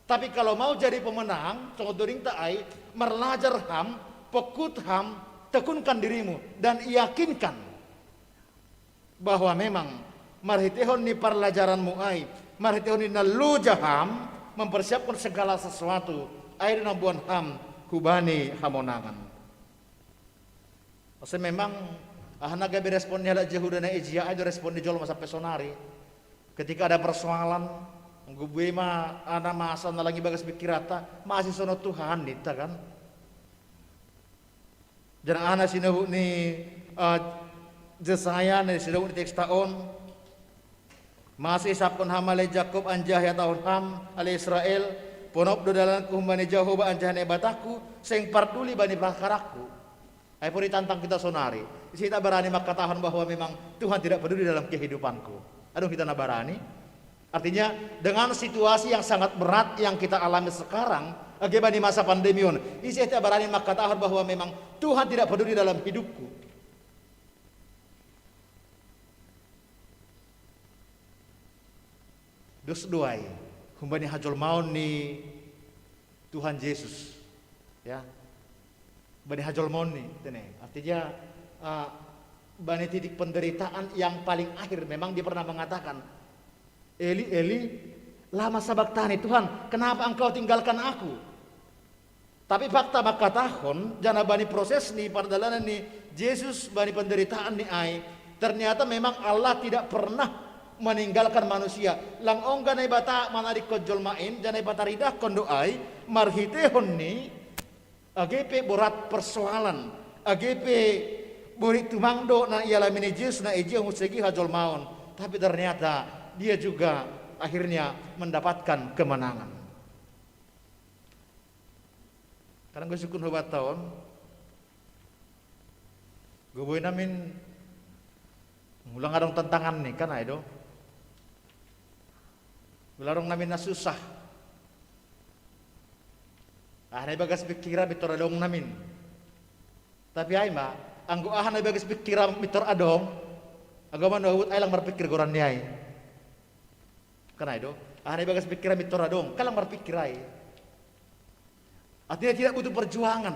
Tapi kalau mau jadi pemenang, songon dodingta ai, marlajar ham, pongkut ham, tekunkan dirimu, dan yakinkan bahwa memang marhitehon ni parlajaranmu ai, marhitehon ni na loja ham, mempersiapkan segala sesuatu, ai do na mamboan ham hubani hamonangan. Maksudnya memang, aha na gabe respon ni halak Jehuda na ijia, ai do respon ni jolma sampe sonari. Ketika ada persoalan, anggo boi ma aha na masa na lang ibagas pikiranta, mase sonon Tuhan ninta kan. Janah aha na sinobu ni, eh, Jesaya na sinobu ni teksta on, mase isapkon ham ale Jakob anjaha ihatahon ham ale Israel, ponop do dalanku humbani Jahowa anjaha Naibatangku, seng parduli bani parkarangku. Ai pola ditantang hita sonari. Ise hita barani mangkatahon bahwa memang Tuhan tidak peduli dalam kehidupanku? Adong hita na barani? Artinya, dengan situasi yang sangat berat yang kita alami sekarang, age bani masa pandemi on, ise hita barani mangkatahon bahwa memang Tuhan tidak peduli dalam hidupku? Dos do ai humbani hajolmaon ni Tuhan Jesus. Ya. Bani hajolmaon ni, tene. Artinya, eh, bani titik penderitaan yang paling akhir memang dia pernah mengatakan, "Eli, Eli, lama sabachthani?" Tuhan, kenapa engkau tinggalkan aku? Tapi fakta mangkatahon, janah bani proses ni pardalanan ni Jesus bani penderitaan ni ai, ternyata memang Allah tidak pernah meninggalkan manusia. Lang ongga Naibata manadingkon jolma in, janah ipataridahkon do ai, marhitehon ni, age pe borat persoalan, age pe borit tumang do na ialami ni Jesus na ijia muse age hajolmaon. Tapi ternyata dia juga akhirnya mendapatkan kemenangan. Kan anggo sungkun hobanta on, anggo boi namin, ulang adong tantangan ni, kan ai do. Ulang adong namin na susah. Aha na ibagas pikiran pintor adong namin. Tapi ai ma, anggo aha na ibagas pikiran pintor adong, anggo manobut ai lang marpikir goran ni ai. Kan ai do, aha na ibagas pikiran pintor adong, kan lang marpikir ai. Artinya tidak butuh perjuangan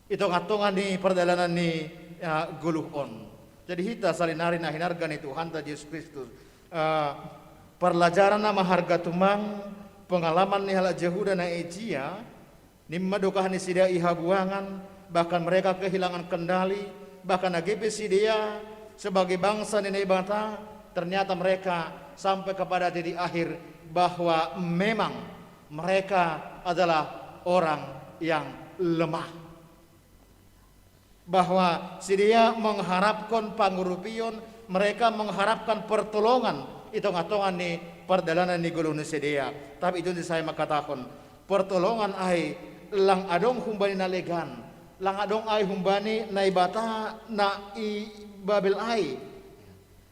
i tonga-tonga ni pardalanan ni, ya, goluh on. Jadi hita salinari na hinarga ni Tuhanta Jesus Kristus, eh, parlajaran na maharga tumang, pengalaman ni halak Jehuda na ijia, nimma dokah ni sidea i habuangan, bahkan mereka kehilangan kendali, bahkan age pe sidea sebagai bangsa ni Naibata, ternyata mereka sampai kepada titik akhir bahwa memang mereka adalah orang yang lemah. Bahwa sidea mengharapkan pangurupion, mereka mengharapkan pertolongan i tonga-tonga ni pardalanan ni goluh ni sidea. Tapi itu ni saya mangkatahon, pertolongan ai lang adong humbani na legan. Langa dong ai humbani Naibata na i Babel ai.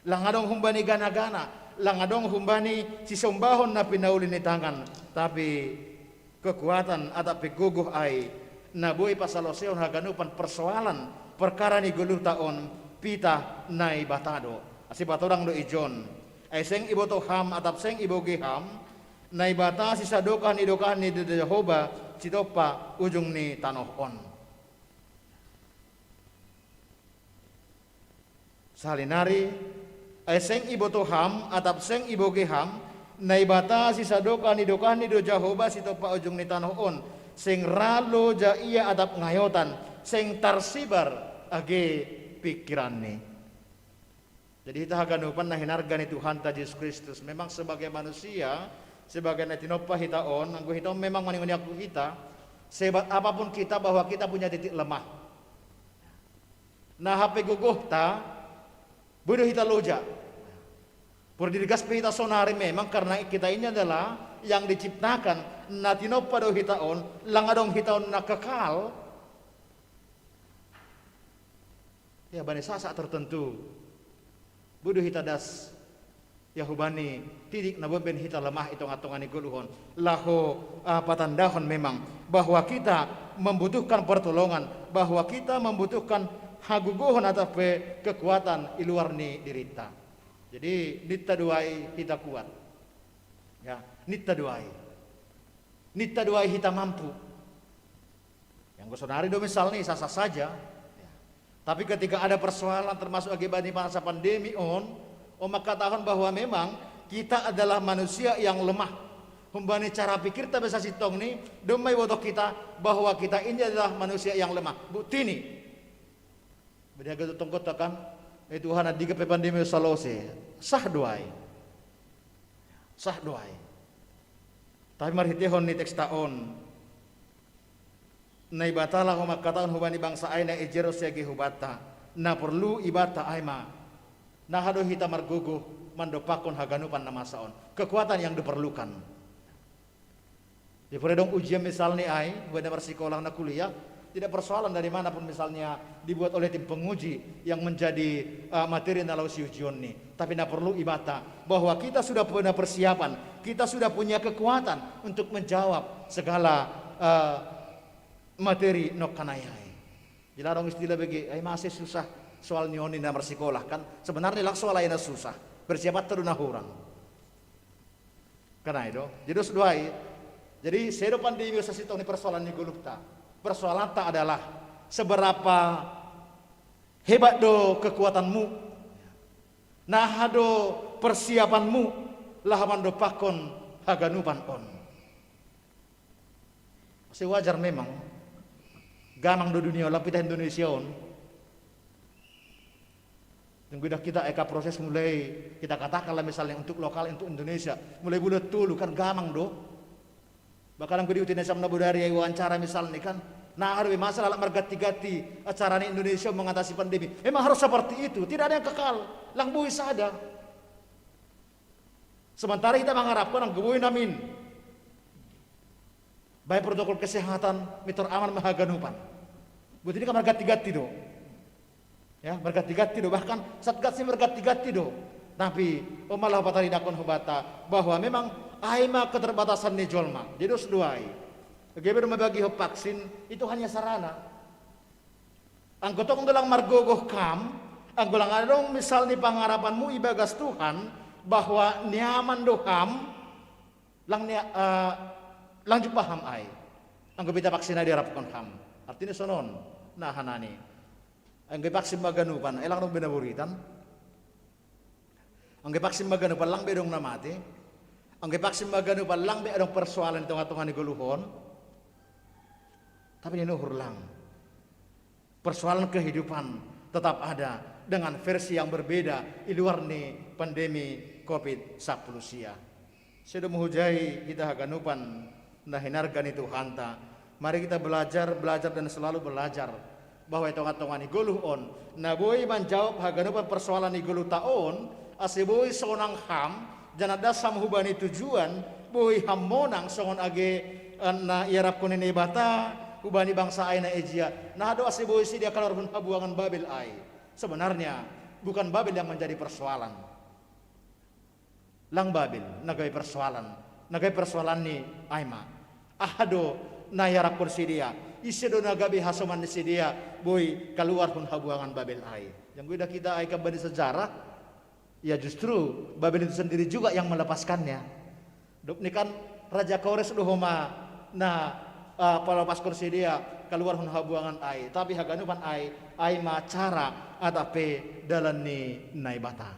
Langa dong humbani gana-gana. Langa dong humbani sisombahon na pinauli ni tangan. Tapi kekuatan atap pe gogoh ai na boi pasaloseon haganupan persoalan perkara ni goluhta on, pitah Naibata do. Ase patorang do ijon. Ai seng ibotoh ham atap seng ibogei ham Naibata sisadokah ni dokah ni Jehovah sitompa ujung ni tanoh on. Sahali nari, ai seng ibotoh ham atap seng ibogei ham Naibata sisadokah ni dokah ni do Jehovah sitompa ujung ni tanoh on. Seng ra loja ia atap ngayotan, seng tarsibar age pikiranni. Jadi hita haganupan na hinarga ni Tuhanta Jesus Kristus, memang sebagai manusia, sebagai na tinompa hita on, anggo hita on memang maningon ni aku hita, sehebat apapun kita, bahwa kita punya titik lemah. Na hape gogohta, boi do hita loja. Pordirigas pe hita sonari memang karena kita ini adalah yang diciptakan, na tinompa do hita on, langa dong hita on na kekal. Ya, bani saat-saat tertentu boi do hita das, ya, hubani titik na boi ben hita lemah i tonga-tonga ni goluh on. Laho, ah, patandahon memang bahwa kita membutuhkan pertolongan, bahwa kita membutuhkan hagogohon atap pe kekuatan i luar ni dirinta. Jadi ninta do ai hita kuat. Ya, ninta do ai. Ninta do ai hita mampu. Yang sonari do misalni sah-sah saja. Ya. Tapi ketika ada persoalan termasuk akibat ni masa pandemi on, on mangkatahon bahwa memang kita adalah manusia yang lemah. Humbani cara pikirta pe sasintongni, domma ibotoh hita bahwa kita ini adalah manusia yang lemah. Buktini. Beda gitu tongkot kan, eh, Tuhan, andigan pe pandemi salose. Sah do ai. Sah do ai. Tapi marhiteihon ni teksta on, Naibata laho mangkatahon hubani bangsa ai na ijero siage hubanta, na porlu ibanta ai ma. Na aha do hita margogoh mandompakkon haganupan na masa on. Kekuatan yang diperlukan. Di pore dong ujian misalni ai, buat na marsikolah, na kuliah, tidak persoalan dari mana pun misalnya dibuat oleh tim penguji yang menjadi, eh, materi na laho siujionni. Tapi na porlu ibanta bahwa kita sudah punya persiapan, kita sudah punya kekuatan untuk menjawab segala, eh, materi nongkan ai. Jadi adong istilah bege, ai masa susah soal ni on i na marsikolah kan. Sebenarni lang soal ai na susah. Persiapanta do na hurang. Kan ai do. Jadi dos do ai. Jadi sedo pandemi on sasintongni persoalan ni goluhta. Persoalanta adalah seberapa hebat do kekuatanmu. Na aha do persiapanmu laho mandompakkon haganupan on. Ase wajar memang. Gamang do dunia on, lang pitah Indonesia on. Nunggu dah kita eka proses mulai, kita katakanlah misalnya untuk lokal, untuk Indonesia, mulai bulan tolu kan gamang do. Bahkan nunggu di utin esam na bodari ai wawancara misalnya kan, na aha do be masalah alat marganti-ganti acara ni Indonesia mengatasi pandemi. Memang harus seperti itu, tidak ada yang kekal, lang boi sada. Sementara hita mangarapkon anggo boi namin baen protokol kesehatan, mitor aman ma haganupan. Buat ini kan marganti-ganti do. Ya, marganti-ganti do, bahkan satgas ni marganti-ganti do. Tapi on ma laho pataridahkon hubanta bahwa memang ai ma keterbatasan ni jolma. Jadi dos do ai. Gabe do mambagihon vaksin itu hanya sarana. Anggo tong do lang margogoh kam, anggo lang adong misal ni pangarapanmu ibagas Tuhan bahwa niaman do ham, lang ni, eh, lang jumpa ham ai. Anggo beta vaksin ai diarapkon ham. Artina sonon. Nah, hanani. Anggo vaksin ma haganupan, ai lang dong be na buritan. Anggo vaksin ma haganupan lang be adong na mate. Anggo vaksin ma haganupan lang be adong persoalan di tonga-tonga ni goluh on. Tapi ni nuhur lang. Persoalan kehidupan tetap ada dengan versi yang berbeda di luar ni pandemi covid sampulu sia. Sedo muhujai hita haganupan na hinarga ni Tuhanta. Mari kita belajar, belajar dan selalu belajar bahwa i tonga-tonga ni goluh on na boi manjawab haganupan persoalan ni goluhta on, ase boi sonang ham, janah das ham hubani tujuan, boi ham monang songon age, eh, na iarapkon ni Naibata, hubani bangsa ai na ejia, na hado ase boi sidia kaluar hun habuangan Babel ai. Sebenarnya bukan Babel yang menjadi persoalan. Lang Babel na gabe persoalan, na gabe persoalan ni ai ma, aha do na iarakkon sidia, ise do na gabe hasoman ni sidia boi kaluar hun habuangan Babel ai. Janggo ida kita ai kan bani sejarah, ya justru Babel itu sendiri juga yang melepaskannya. Dob ni kan Raja Kores do homa na uh, palopaskon sidia kaluar hun habuangan ai, tapi haganupan ai, ai ma cara atap pe dalan ni Naibata.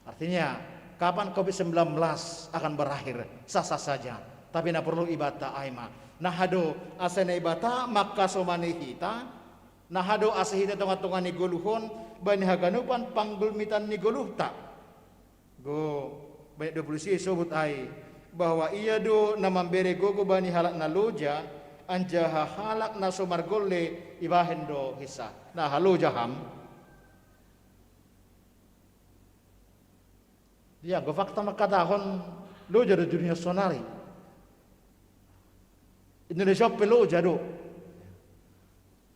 Artinya, kapan covid sembilan belas akan berakhir, sah-sah saja. Tapi na porlu ibata ai ma, na hado ase Naibata mangkasomani hita, na hado ase hita tonga-tonga ni goluh on bani haganupan panggulmitan ni goluhta. Go, bait dua puluh sia isobut ai, bahwa ia do na mambere gogo bani halak na loja, anjaha halak na so margolle ibahen do hinsah. Na haloja ham. Ia, go fakta mangkatahon loja do dunia sonari. Indonesia pe loja do.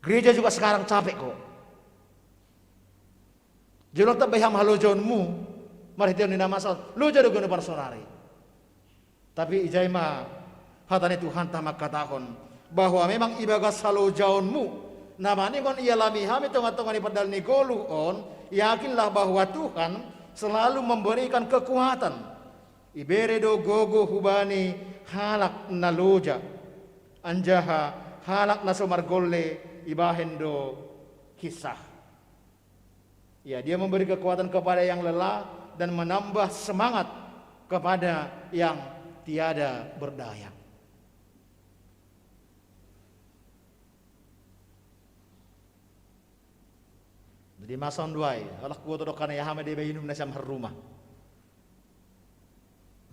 Gereja juga sekarang capek kok. Jolo tabai ham halojaonmu marhitehon ni na masa on, loja do ganup sonari. Tapi ijai ma hata ni Tuhanta mangkatahon, bahwa memang ibagas halojaonmu na maningon ialami hami tonga-tonga ni pardal ni goluh on, yakinlah bahwa Tuhan selalu memberikan kekuatan. Ibere do gogo hubani halak na loja, anjaha halak na so margolle ibahen do hinsah. Ya, dia memberi kekuatan kepada yang lelah dan menambah semangat kepada yang tiada berdaya. Jadi masa on do ai, halak kuat do kan ya hama dia bainum na siam haruma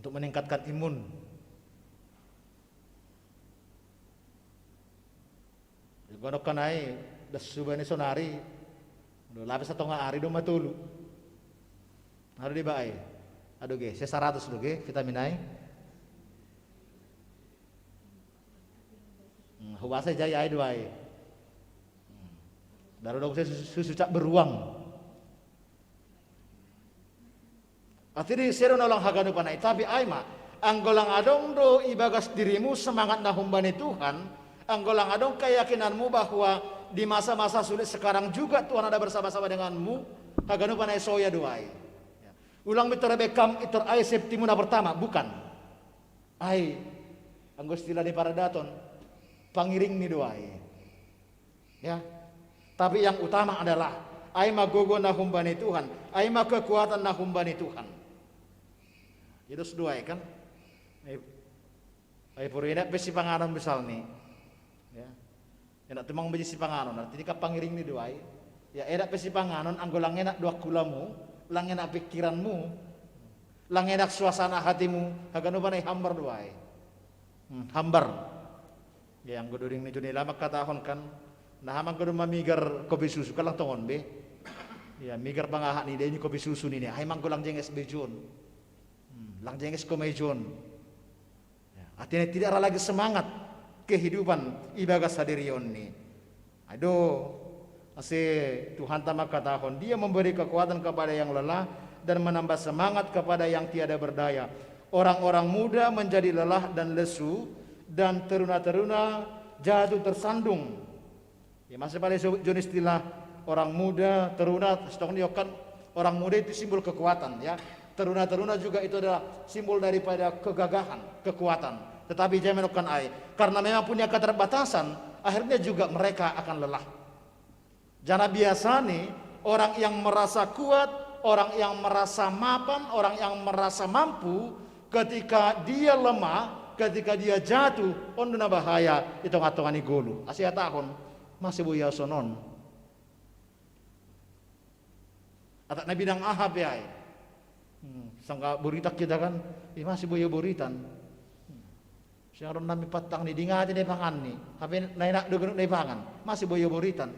untuk meningkatkan imun. Gondok kan ai, das suba ni sonari, do lapis satonga ari do matolu. Ado diba ai, ado ge se saratus do ge vitamin ai. Hmm, hubasa jai ai do ai. Hmm. Daru dong se susu, susu cak beruang. Arti ni sedo na ulang haganupan ai, tapi ai ma, anggo lang adong do ibagas dirimu semangat na humbani Tuhan, anggo lang adong keyakinanmu bahwa di masa-masa sulit sekarang juga Tuhan ada bersama-sama denganmu, haganupan ai soya do ai. Ya. Ulang bitor bekam itor ai septimu na pertama, bukan. Ai, anggo istilah di paradaton, pangiring ni do ai. Ya. Tapi yang utama adalah ai ma gogo na humbani Tuhan, ai ma kekuatan na humbani Tuhan. Jadi sudah ai kan. Ai, ai puri enak pe sipanganon misalni. Ya. Enak tumang beji sipanganon, artinya kan pangiring ni do ai. Ya enak pe sipanganon, anggo lang enak do angkulamu, lang enak pikiranmu, lang enak suasana hatimu, haganupan ai hambar do ai. Hmm, hambar. Ya, anggo doding ni Joni Lama katahon kan, na ham anggo do mamigar kopi susu kan lang tongon be. Ya, migar pangahat ni dia ni kopi susu ni, ai ma anggo lang jenges be Jon. Hmm, lang jenges ko ma i Jon. Ya, artinya tidak ada lagi semangat kehidupan ibagas sadirion ni. Ado, ase Tuhanta mangkatahon, Dia memberi kekuatan kepada yang lelah dan menambah semangat kepada yang tiada berdaya. Orang-orang muda menjadi lelah dan lesu, dan teruna-teruna jatuh tersandung. Ya, masih pada Jon istilah orang muda, teruna, setong ni kan orang muda itu simbol kekuatan, ya. Teruna-teruna juga itu adalah simbol daripada kegagahan, kekuatan. Tetapi jangan menukkan ai, karena memang punya keterbatasan, akhirnya juga mereka akan lelah. Jana biasa ni, orang yang merasa kuat, orang yang merasa mapan, orang yang merasa mampu, ketika dia lemah, ketika dia jatuh, on do na bahaya i tonga-tonga ni goluh. Ase hatahon, mase boi ahu sonon. Atap na bidang aha pe ai. Hmm, sangka boritan kita kan, i mase boi ahu boritan. Hmm. Siang ron nami pattang ni dingati na ipangan ni, hape na enak do ganup na ipangan, mase boi ahu boritan.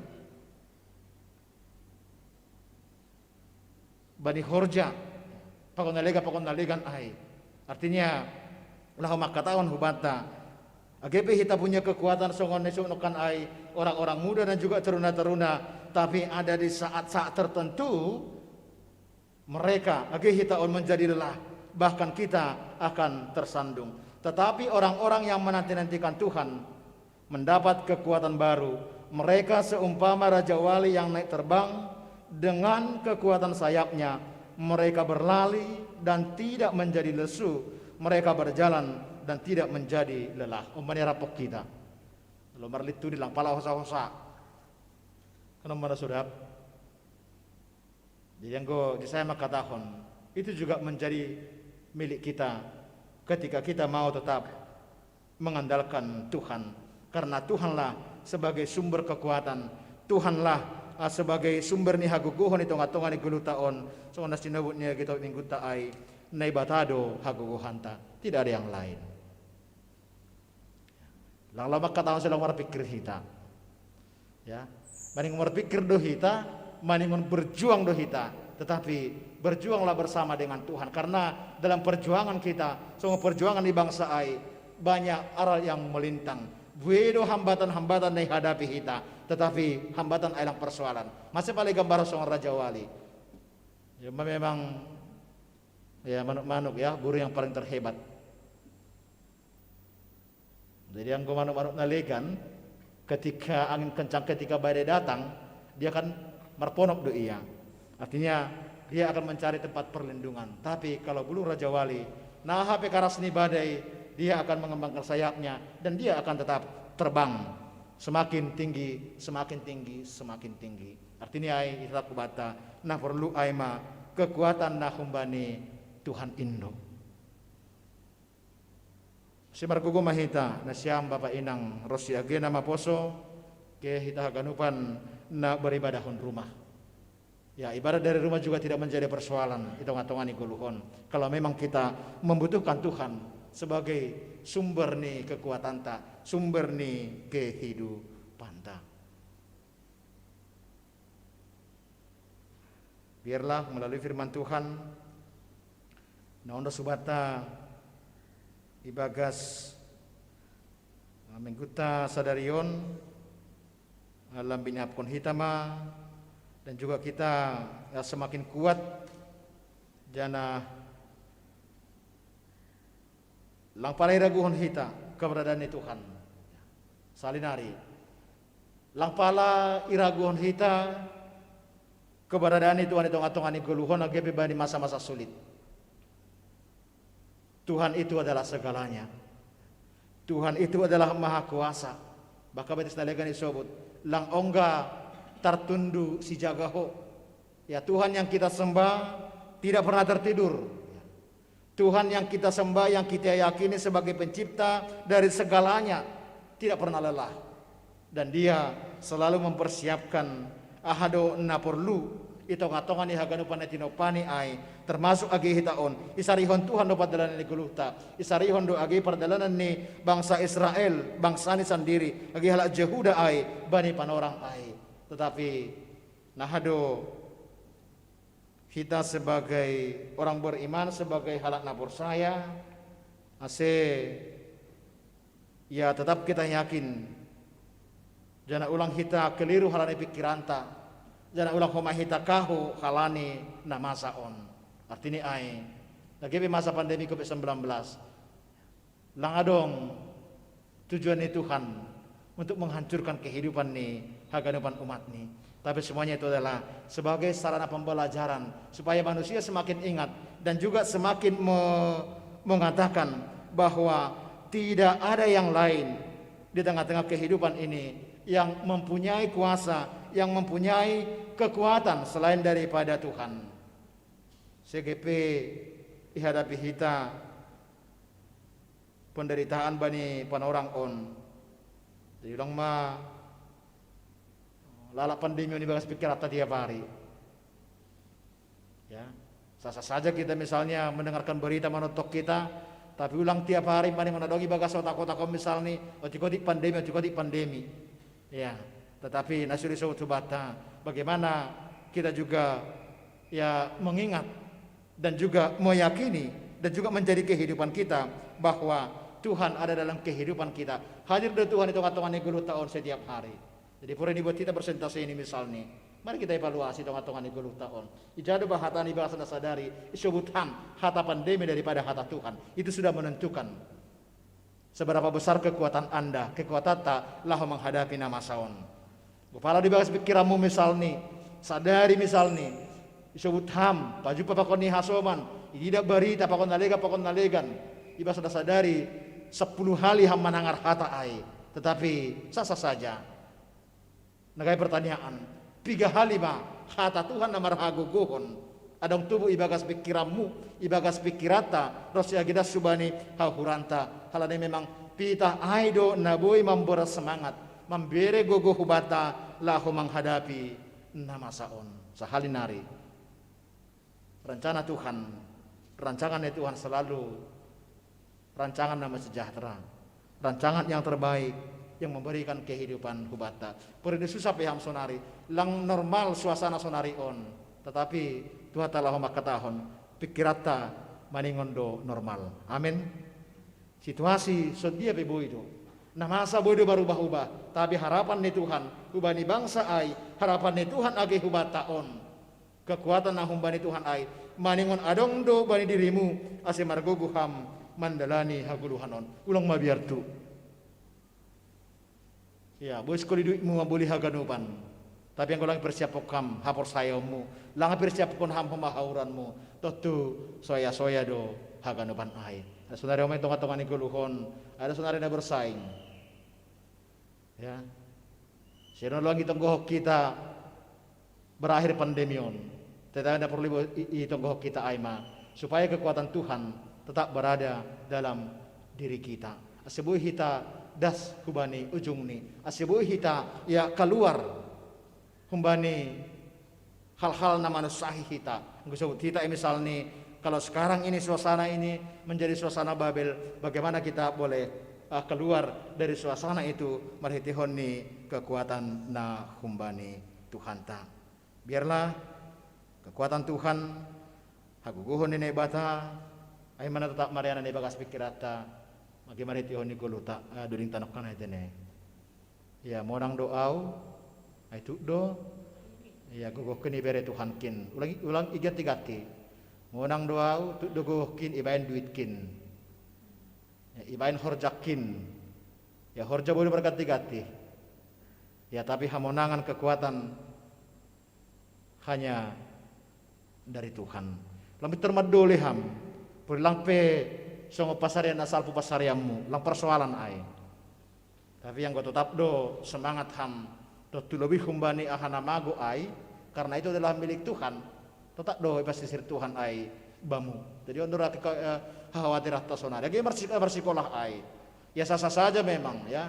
Bani horja, pakon na legan, pakon na legan ai. Artinya, laho mangkatahon hubanta, Age pe hita punya kekuatan songon na nisunokan ai orang-orang muda dan juga teruna-teruna, tapi ada di saat-saat tertentu mereka, age hita on menjadi lelah, bahkan kita akan tersandung. Tetapi orang-orang yang menanti-nantikan Tuhan mendapat kekuatan baru. Mereka seumpama raja wali yang naik terbang dengan kekuatan sayapnya. Mereka berlari dan tidak menjadi lesu. Mereka berjalan dan tidak menjadi lelah. Umpamana rapok kita. Lalu marlintut di lang pala hosa-hosa. Kan umpamana sudah. Jadi anggo di saya mangkatahon, itu juga menjadi milik kita ketika kita mau tetap mengandalkan Tuhan. Karena Tuhanlah sebagai sumber kekuatan, Tuhanlah, ah, sebagai sumber ni hagogohon di tonga-tonga ni goluhta on. Songon na sinobut ni age topik minggunta ai, Naibata do hagogohonta, tidak ada yang lain. Lang laho mangkatahon sai lang marpikir hita. Ya. Maningon marpikir do hita, maningon berjuang do hita, tetapi berjuanglah bersama dengan Tuhan. Karena dalam perjuangan kita, songon perjuangan di bangsa ai, banyak hal yang melintang. Buei do hambatan-hambatan na ihadapi hita, tetapi hambatan ai lang persoalan. Masa pala gambar songon raja wali. Ya, memang, ya, manuk-manuk, ya, burung yang paling terhebat. Jadi anggo manuk-manuk na legan, ketika angin kencang, ketika badai datang, dia akan marponop do ia. Artinya, dia akan mencari tempat perlindungan. Tapi kalau burung raja wali, na hape karas ni badai, dia akan mengembangkan sayapnya dan dia akan tetap terbang semakin tinggi, semakin tinggi, semakin tinggi. Artinya ai, ita hubata, na porlu ai ma kekuatan na humbani Tuhan i do. Sai margogo ma hita, nasiam bapa inang ronsi age na maposo, ke hita haganupan na beribadahon rumah. Ya, ibadah dari rumah juga tidak menjadi persoalan di tonga-tonga ni goluh on. Kalau memang kita membutuhkan Tuhan sebagai sumber ni kekuatanta, sumber ni kehidupanta. Biarlah melalui firman Tuhan, na on do subata ibagas, ah, minggunta sadari on, ah, lam binahen hita ma, dan juga kita, ya, semakin kuat, janah lang pala iraguhon hita keberadaan ni Tuhan. Sahali nari. Lang pala iraguhon hita keberadaan ni Tuhan di tonga-tonga ni goluh on age pe bani masa-masa sulit. Tuhan itu adalah segalanya. Tuhan itu adalah maha kuasa. Bahkan bagas na legan isobut, lang ongga tartundu sijaga ho. Ya, Tuhan yang kita sembah tidak pernah tertidur. Tuhan yang kita sembah, yang kita yakini sebagai pencipta dari segalanya, tidak pernah lelah. Dan Dia selalu mempersiapkan aha do na porlu di tonga-tonga ni haganupan na tinompani ai, termasuk age hita on. Isarihon Tuhan do pardalanan ni goluhta, isarihon do age pardalanan ni bangsa Israel, bangsani sandiri, age halak Jehuda ai, bani panorang ai. Tetapi, aha do hita sebagai orang beriman, sebagai halak na porsaya, ase, ya, tetap kita yakin, janah ulang hita keliru halani pikiranta, janah ulang homa hita kaho halani na masa on. Artini ai, age pe masa pandemi covid sembilan belas, lang adong tujuan ni Tuhan untuk menghancurkan kehidupan ni haganupan umat-Ni. Tapi semuanya itu adalah sebagai sarana pembelajaran supaya manusia semakin ingat dan juga semakin me-, mengatakan bahwa tidak ada yang lain di tengah-tengah kehidupan ini yang mempunyai kuasa, yang mempunyai kekuatan selain daripada Tuhan. Age pe ihadapi hita penderitaan bani panorang on. Jadi ulang ma lalap pandemi on ibagas pikiranta tiap hari. Ya, sah-sah saja kita misalnya mendengarkan berita, manonton kita, tapi ulang tiap hari maningon adong ibagas otak-otak on misalnya, otik-otik pandemi, otik-otik pandemi. Ya, tetapi na sude isobut hubanta, bagaimana kita juga, ya, mengingat dan juga meyakini dan juga menjadi kehidupan kita bahwa Tuhan ada dalam kehidupan kita. Hadir do Tuhan i tonga-tonga ni goluh ta on setiap hari. Jadi porini buat hita presentasi ini misalni. Mari kita evaluasi tonga-tonga ni goluh ta on. Ija do ba hata ni bangsa na sadari, isobut ham hata pandemi daripada hata Tuhan. Itu sudah menentukan seberapa besar kekuatan Anda, kekuatan ta laho menghadapi na masa on. Gopala di bagas pikiranmu misalni, sadari misalni, isobut ham, pajumpa pakon ni hasoman, ididak barita pakon na legan, pakon na legan, ibas na sadari, sepuluh hali ham manangar hata ai, tetapi sasa saja. Na gabe pertanyaan, piga hali ma hata Tuhan na marhagogohon, adong tubu ibagas pikiranmu, ibagas pikiranta, ros ia gidas subani hauhuranta, halani memang pitah ai do na boi mamboras semangat, mambere gogoh hubanta laho manghadapi na masa on. Sahali nari. Rencana Tuhan, rancangan ni Tuhan selalu rancangan na sejahtera, rancangan yang terbaik yang memberikan kehidupan hubanta. Porini susah pe ham sonari, lang normal suasana sonari on, tetapi Tuhan ta laho mangkatahon, pikiranta maningon do normal. Amin. Situasi sondia pe boi do, na masa boi do marubah-ubah, tapi harapan ni Tuhan hubani bangsa ai, harapan ni Tuhan age hubanta on, kekuatan na humbani Tuhan ai, maningon adong do bani dirimu, ase margogoh ham mandalani hagoluhan on. Ulang mabiar tu. Ya, boi sekoli duitmu mamboli haganupan. Tapi anggo lang persiaphon ham haporsayaonmu, lang persiaphon ham homa hauranmu, tontu soya-soya do haganupan ai. Sonari homa i tonga-tonga ni goluh on, ada sonari na bersaing. Ya. Seno lang itonggohon hita berakhir pandemi on. Tetapi na porlu i-, i-, itonggohon hita ai ma, supaya kekuatan Tuhan tetap berada dalam diri kita. Ase boi hita das hubani ujungni. Ase boi hita, ya, keluar humbani hal-hal na manusahi hita. Anggo isobut hita i misalni, kalau sekarang ini suasana ini menjadi suasana Babel, bagaimana kita boleh, eh, keluar dari suasana itu marhiteihon ni kekuatan na humbani Tuhanta. Biarlah kekuatan Tuhan, hagogohon ni Naibata, ai ma na tetap marianan ibagas pikiranta, age marhiteihon ni goluhta, eh, dodingta nongkan ai tene. Ya, monang do au, ai tuk do, ya, gogohkin ibere Tuhankin. Ulang, ulang iganti-ganti. Monang do au, tuk do gogohkin, ibaen duitkin. Ya, ibaen horjakin. Ya, horja boi do marganti-ganti. Ya, tapi hamonangan, kekuatan hanya dari Tuhan. Lang pintor mandole ham, porini lang pe songon pasarean na salpu pasareanmu, lang persoalan ai. Tapi anggo totap do semangat ham, tontu lobi humbani aha na mago ai, karena itu adalah milik Tuhan, totap do ipasisir Tuhan ai bamu. Jadi on do ra ke-, eh, khakhawatiranta sonari. Age marsi-, marsikolah ai. Ya sasa saja memang, ya.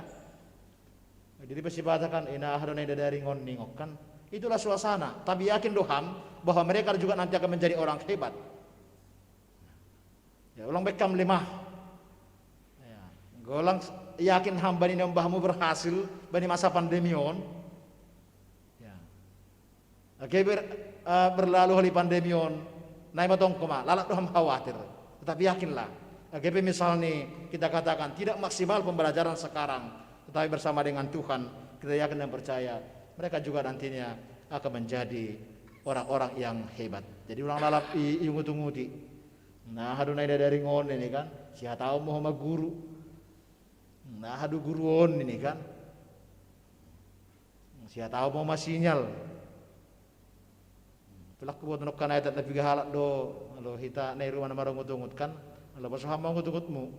Jadi pe sipata kan, "Ina aha do na idadaring on," ningon kan. Itulah suasana. Tapi yakin do ham bahwa mereka juga nanti akan menjadi orang hebat. Ya, ulang baen ham lemah. Ya. Ulang yakin ham bani na umbahmu berhasil bani masa pandemi on. Ya. Age ber-, eh, berlalu hali pandemi on, nai ma tongko ma, lalap do ham khawatir. Tetapi yakinlah, age pe misalni kita katakan tidak maksimal pembelajaran sekarang, tetapi bersama dengan Tuhan, kita yakin dan percaya mereka juga nantinya akan menjadi orang-orang yang hebat. Jadi ulang lalap i-, iungut-unguti. Nah, aha do na idadaring on ini kan, sihataon ma ho ma guru. Nah, aha do guru on ini kan. Sihataon ma ho ma sinyal. Pelaku buat nongkan ai, tapi piga halak do, lalu hita na i rumah na marungut-ungut kan, lalu boso ham ma ungut-ungutmu.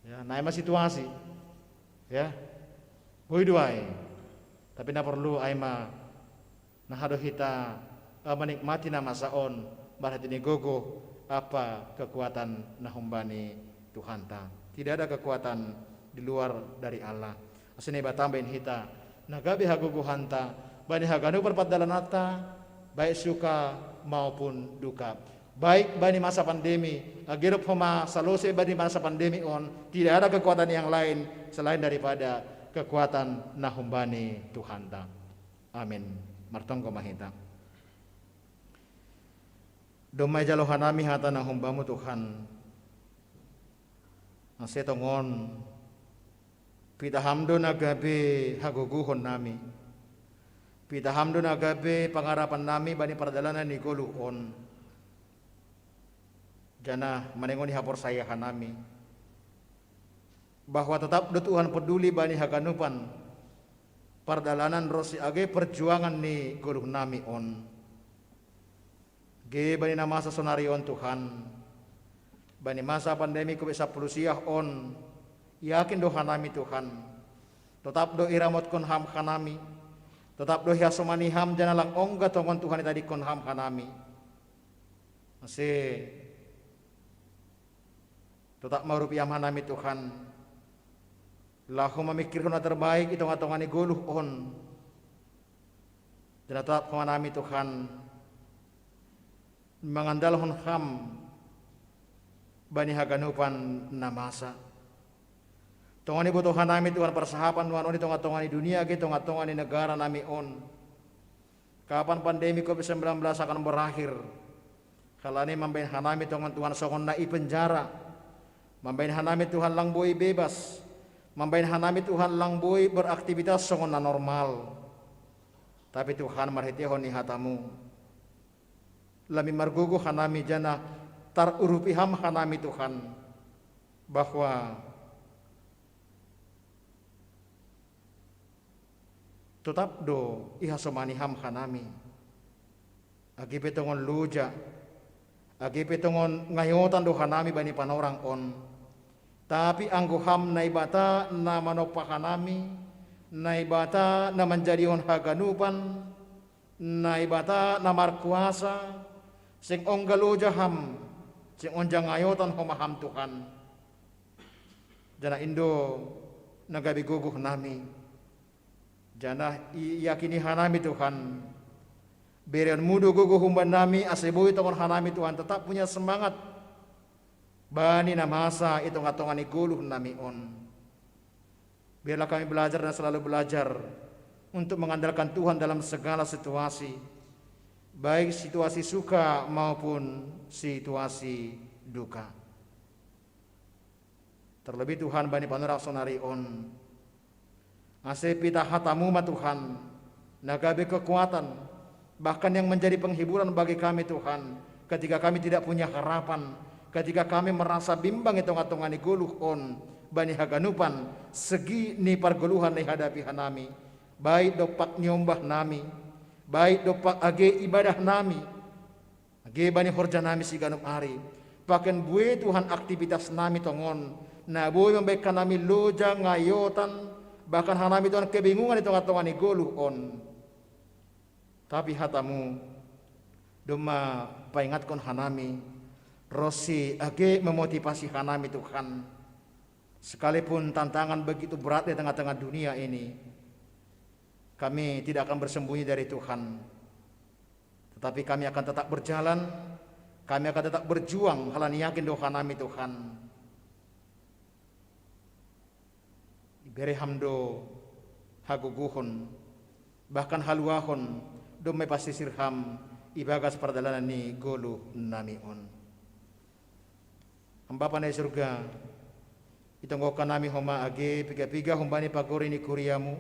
Ya, nai ma situasi. Ya. Boi do ai. Tapi na porlu ai ma, na aha do hita, eh, menikmati na masa on, marhite ni gogoh, apa kekuatan na humbani Tuhanta. Tidak ada kekuatan di luar dari Allah. Ase Naibata baen hita na gabe hagogohanta bani haganup parpandalananta, baik suka maupun duka. Baik bani masa pandemi, age dohot homa salose bani masa pandemi on, tidak ada kekuatan yang lain selain daripada kekuatan na humbani Tuhanta. Amin. Martonggo ma hita. Domma ijalo hanami hata na humbamu Tuhan. Ase tongon, pitaham do na gabe hagogohon nami. Pitaham do na gabe pangarapan nami bani pardalanan ni goluh on. Janah maningon i haporsayahan nami, bahwa totap do Tuhan peduli bani haganupan pardalanan ronsi age perjuangan ni goluh nami on. Ge bani na masa sonari on Tuhan, bani masa pandemi covid sapuluh siah on, yakin do hanami Tuhan, totap do iramotkon Ham hanami, totap do ihasomani Ham janah lang ongga tongon Tuhan itadingkon Ham hanami. Ase totap ma urupi Ham hanami Tuhan, laho mamingkirhon na terbaik i tonga-tonga ni goluh on. Janah totap hanami Tuhan mangandalhon Ham bani haganupan na masa. Tongon ibotoh hanami Tuhan parsahapan nuan on i tonga-tonga ni dunia age tonga-tonga ni negara nami on. Kapan pandemi covid sembilan belas akan berakhir? Halani mambahen hanami tongon Tuhan songon na i penjara. Mambahen hanami Tuhan lang boi bebas. Mambahen hanami Tuhan lang boi beraktivitas songon na normal. Tapi Tuhan, marhiteihon ni hata-Mu, lami margogoh hanami janah tarurupi Ham hanami Tuhan, bahwa totap do ihasomani Ham hanami. Age pe tongon loja, age pe tongon ngayotan do hanami bani panorang on. Tapi anggo Ham Naibata na manompa hanami, Naibata na manjadihon haganupan, Naibata na markuasa, seng ongga loja Ham, seng ongga ngayotan homa Ham Tuhan. Janah in do na gabe gogoh nami. Janah i-, iyakini hanami Tuhan, bereon-Mu do gogoh humban nami ase boi tongon hanami Tuhan tetap punya semangat bani na masa i tonga-tonga ni goluh nami on. Biarlah kami belajar dan selalu belajar untuk mengandalkan Tuhan dalam segala situasi, baik situasi suka maupun situasi duka. Terlebih Tuhan bani panorang sonari on. Ase pitah hata-Mu ma Tuhan, na gabe kekuatan, bahkan yang menjadi penghiburan bagi kami Tuhan, ketika kami tidak punya harapan, ketika kami merasa bimbang i tonga-tonga ni goluh on, bani haganupan segi ni pargoluhan na ihadapi hanami, baik dompak niombah nami, baik dompak age ibadah nami, age bani horja nami siganup ari. Pakon buei Tuhan aktivitas nami tongon, na boi mambahen hanami loja ngayotan, bahkan hanami Tuhan kebingungan i tonga-tonga ni goluh on. Tapi hata-Mu domma paingatkon hanami, ronsi age memotivasi hanami Tuhan. Sekalipun tantangan begitu berat di tengah-tengah dunia ini, kami tidak akan bersembunyi dari Tuhan. Tetapi kami akan tetap berjalan, kami akan tetap berjuang, halani yakin do hanami Tuhan, ibere Ham do hagogohon, bahkan haluahon, domma ipasisir Ham ibagas pardalanan ni goluh nami on. Ham Bapa na i surga, itonggohkan nami homa age piga-piga humbani pagori ni kuria-Mu,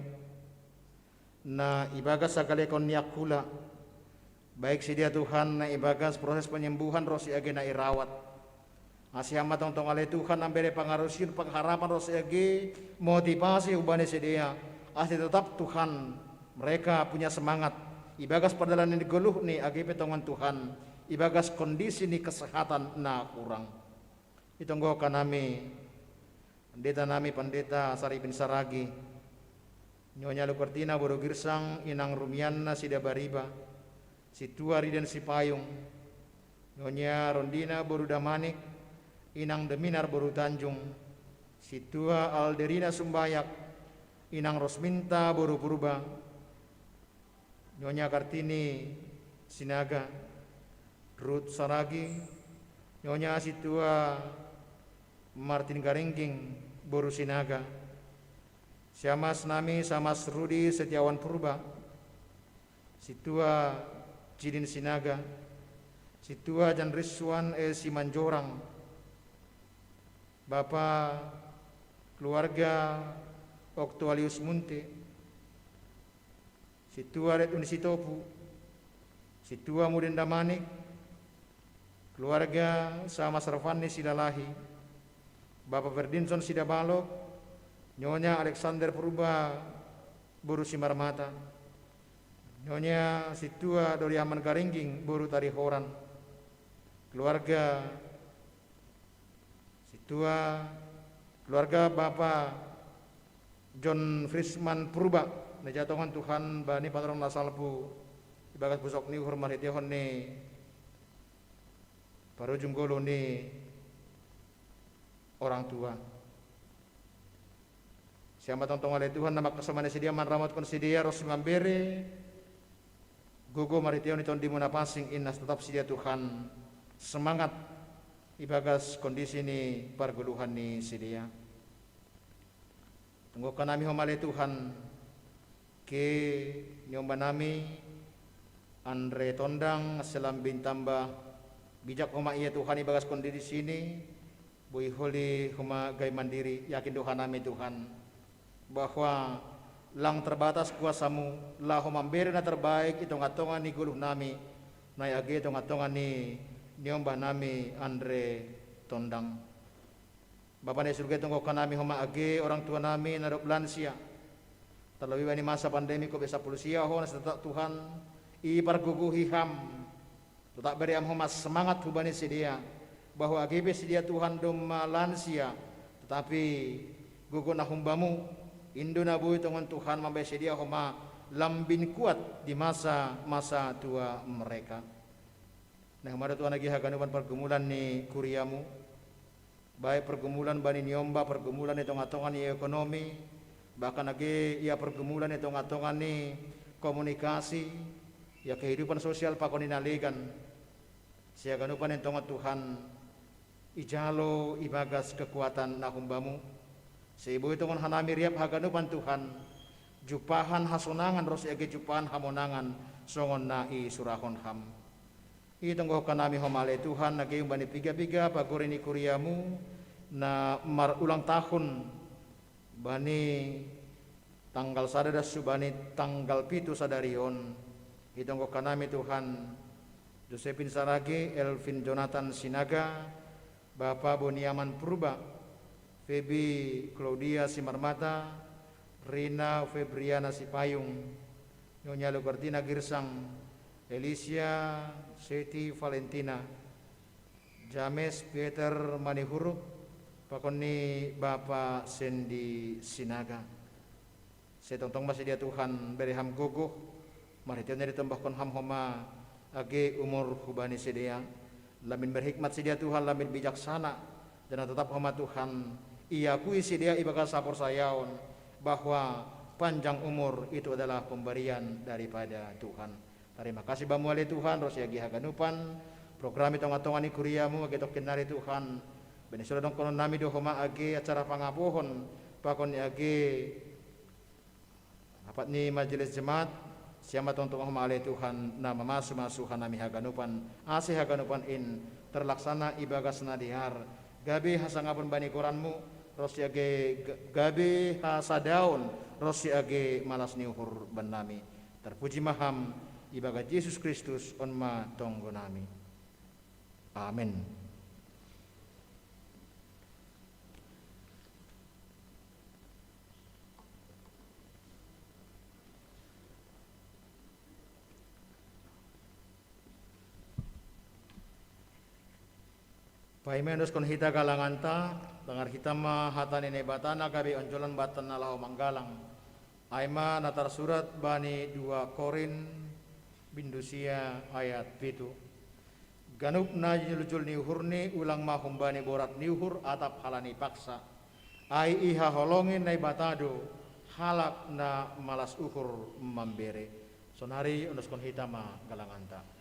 na ibagas hagalekon ni angkula, baik sidea Tuhan na ibagas proses penyembuhan ronsi age na irawat. Ase Ham ma tongtong ale Tuhan, ambere pangarusion, pengharapan ronsi age motivasi humbani sidea, ase tetap Tuhan mereka punya semangat ibagas pardalanan ni goluhni age pe tongon Tuhan ibagas kondisi ni kesehatan na hurang. Itonggohkan nami Pandita nami Pandita Saripin Saragi, Nyonya Lukertina boru Girsang, Inang Rumianna Sidabariba, Sintua Riden Sipayung, Nyonya Rondina boru Damanik, Inang Deminar boru Tanjung, Sintua Alderina Sumbayak, Inang Rosminta boru Purba, Nyonya Kartini Sinaga, Ruth Saragi, Nyonya Sintua Martin Garingging boru Sinaga, Siamas nami Samas Rudi Setiawan Purba, Sintua Jidin Sinaga, Sintua Jan Rizwan e Simanjorang, Bapa keluarga Oktualius Munte, Situa Red Unisitopu, Situa Mudendamanik, keluarga Sama Sarvanni Silalahi, Bapa Ferdinson Sidabalok, Nyonya Alexander Purba boru Simarmata, Nyonya Situa Doriaman Garingging boru Tarihoran, keluarga Situa, keluarga Bapa John Frisman Purba, na jatongan Tuhan bani patorang na salpu ibagas pusok ni uhur marhitehon ni parujung golu ni orang tua. Siama tongtong ale Tuhan na mangkasomani sidea, manramotkon sidea ronsi mambere gogo marhitehon ni tondimu na pansing, inna tatap sidea Tuhan semangat ibagas kondisi ni pargoluhan ni sidea. Tunggohkan nami homa ale Tuhan, ke niomba nami Andre Tondang selambin tamba bijak homa ia Tuhan ibagas kondisi ni, boi holi homa gabe mandiri. Yakin do hanami Tuhan, bahwa lang terbatas kuasamu laho mambere na terbaik i tongatonga ni goluh nami, nai age tongatonga ni niomba nami Andre Tondang. Bapa na i surga, tunggohkan nami homa age orang tua nami na dob lansia, terlebih bani masa pandemi covid sampulu sia ho na sitata Tuhan, ipargogohi ham. Totap bere ham homa semangat hubani sidea, bahwa age pe sidea Tuhan domma lansia, tetapi gogo na humbamu, indo na boi tongon Tuhan mambahen sidea homa lambin kuat di masa-masa tua mereka. Naeng homa do Tuhan age haganupan pargumulan ni kuriamu, baik pergumulan bani niomba, pergumulan i tongatonga ni ekonomi, bahkan age ia pergumulan i tongatonga ni komunikasi, ia kehidupan sosial pakon i na legan. Sai haganupan intongon Tuhan ijalo ibagas kekuatan na humbamu, sai boi tongon hanami riap haganupan Tuhan, jumpahan hasonangan ronsi age jumpahan hamonangan songon na isurahon ham. Itonggohkan nami homa ale Tuhan age umbani piga-piga pagori ni kuriamu na marulang tahun bani tanggal sada das hubani tanggal pitu sadari on. Itonggohkan nami Tuhan, Josephine Sarage, Elvin Jonathan Sinaga, Bapa Boniaman Purba, Feby Claudia Simarmata, Rina Febriana Sipayung, Nyonya Lukertina Girsang, Elisia Seti Valentina, James Peter Manihuruk, pakon ni Bapa Sendi Sinaga. Sai tongtong ma sidea Tuhan bere ham gogo, marhitehon na ditombahkon ham homa age umur hubani sidea. Lambin berhikmat sidea Tuhan, lambin bijaksana, janah totap homa Tuhan iakui sidea ibagas haporsayaon, bahwa panjang umur itu adalah pemberian daripada Tuhan. Tarima kasih Bamu ale Tuhan, ronsi age haganupan program i tongatonga ni kuriamu, age tongkin nari Tuhan, bani so dongkonon nami do homa age acara pangapohon, pakon ni age rapat ni majelis jemaat, siama tongtong homa ale Tuhan na mamasumasu hanami haganupan, ase haganupan in terlaksana ibagas na dear, gabe hasangapon bani goranmu, ronsi age ga-, gabe hasadaon, ronsi age malas ni uhur bannami. Tarpuji ma Ham, ibagas Jesus Kristus on ma tonggo nami. Amen. Paima endoskon hita galanganta, dangar hita ma hata ni Naibata na gabe onjolan banta na laho manggalang. Ai ma na tarsurat bani dua Korint bindu sia ayat pitu. Ganup na jinjulunjul ni uhurni ulang ma humbani borat ni uhur atap halani paksa. Ai ihaholongi Naibata do halak na malas uhur mambere. Sonari ondoskon hita ma galanganta.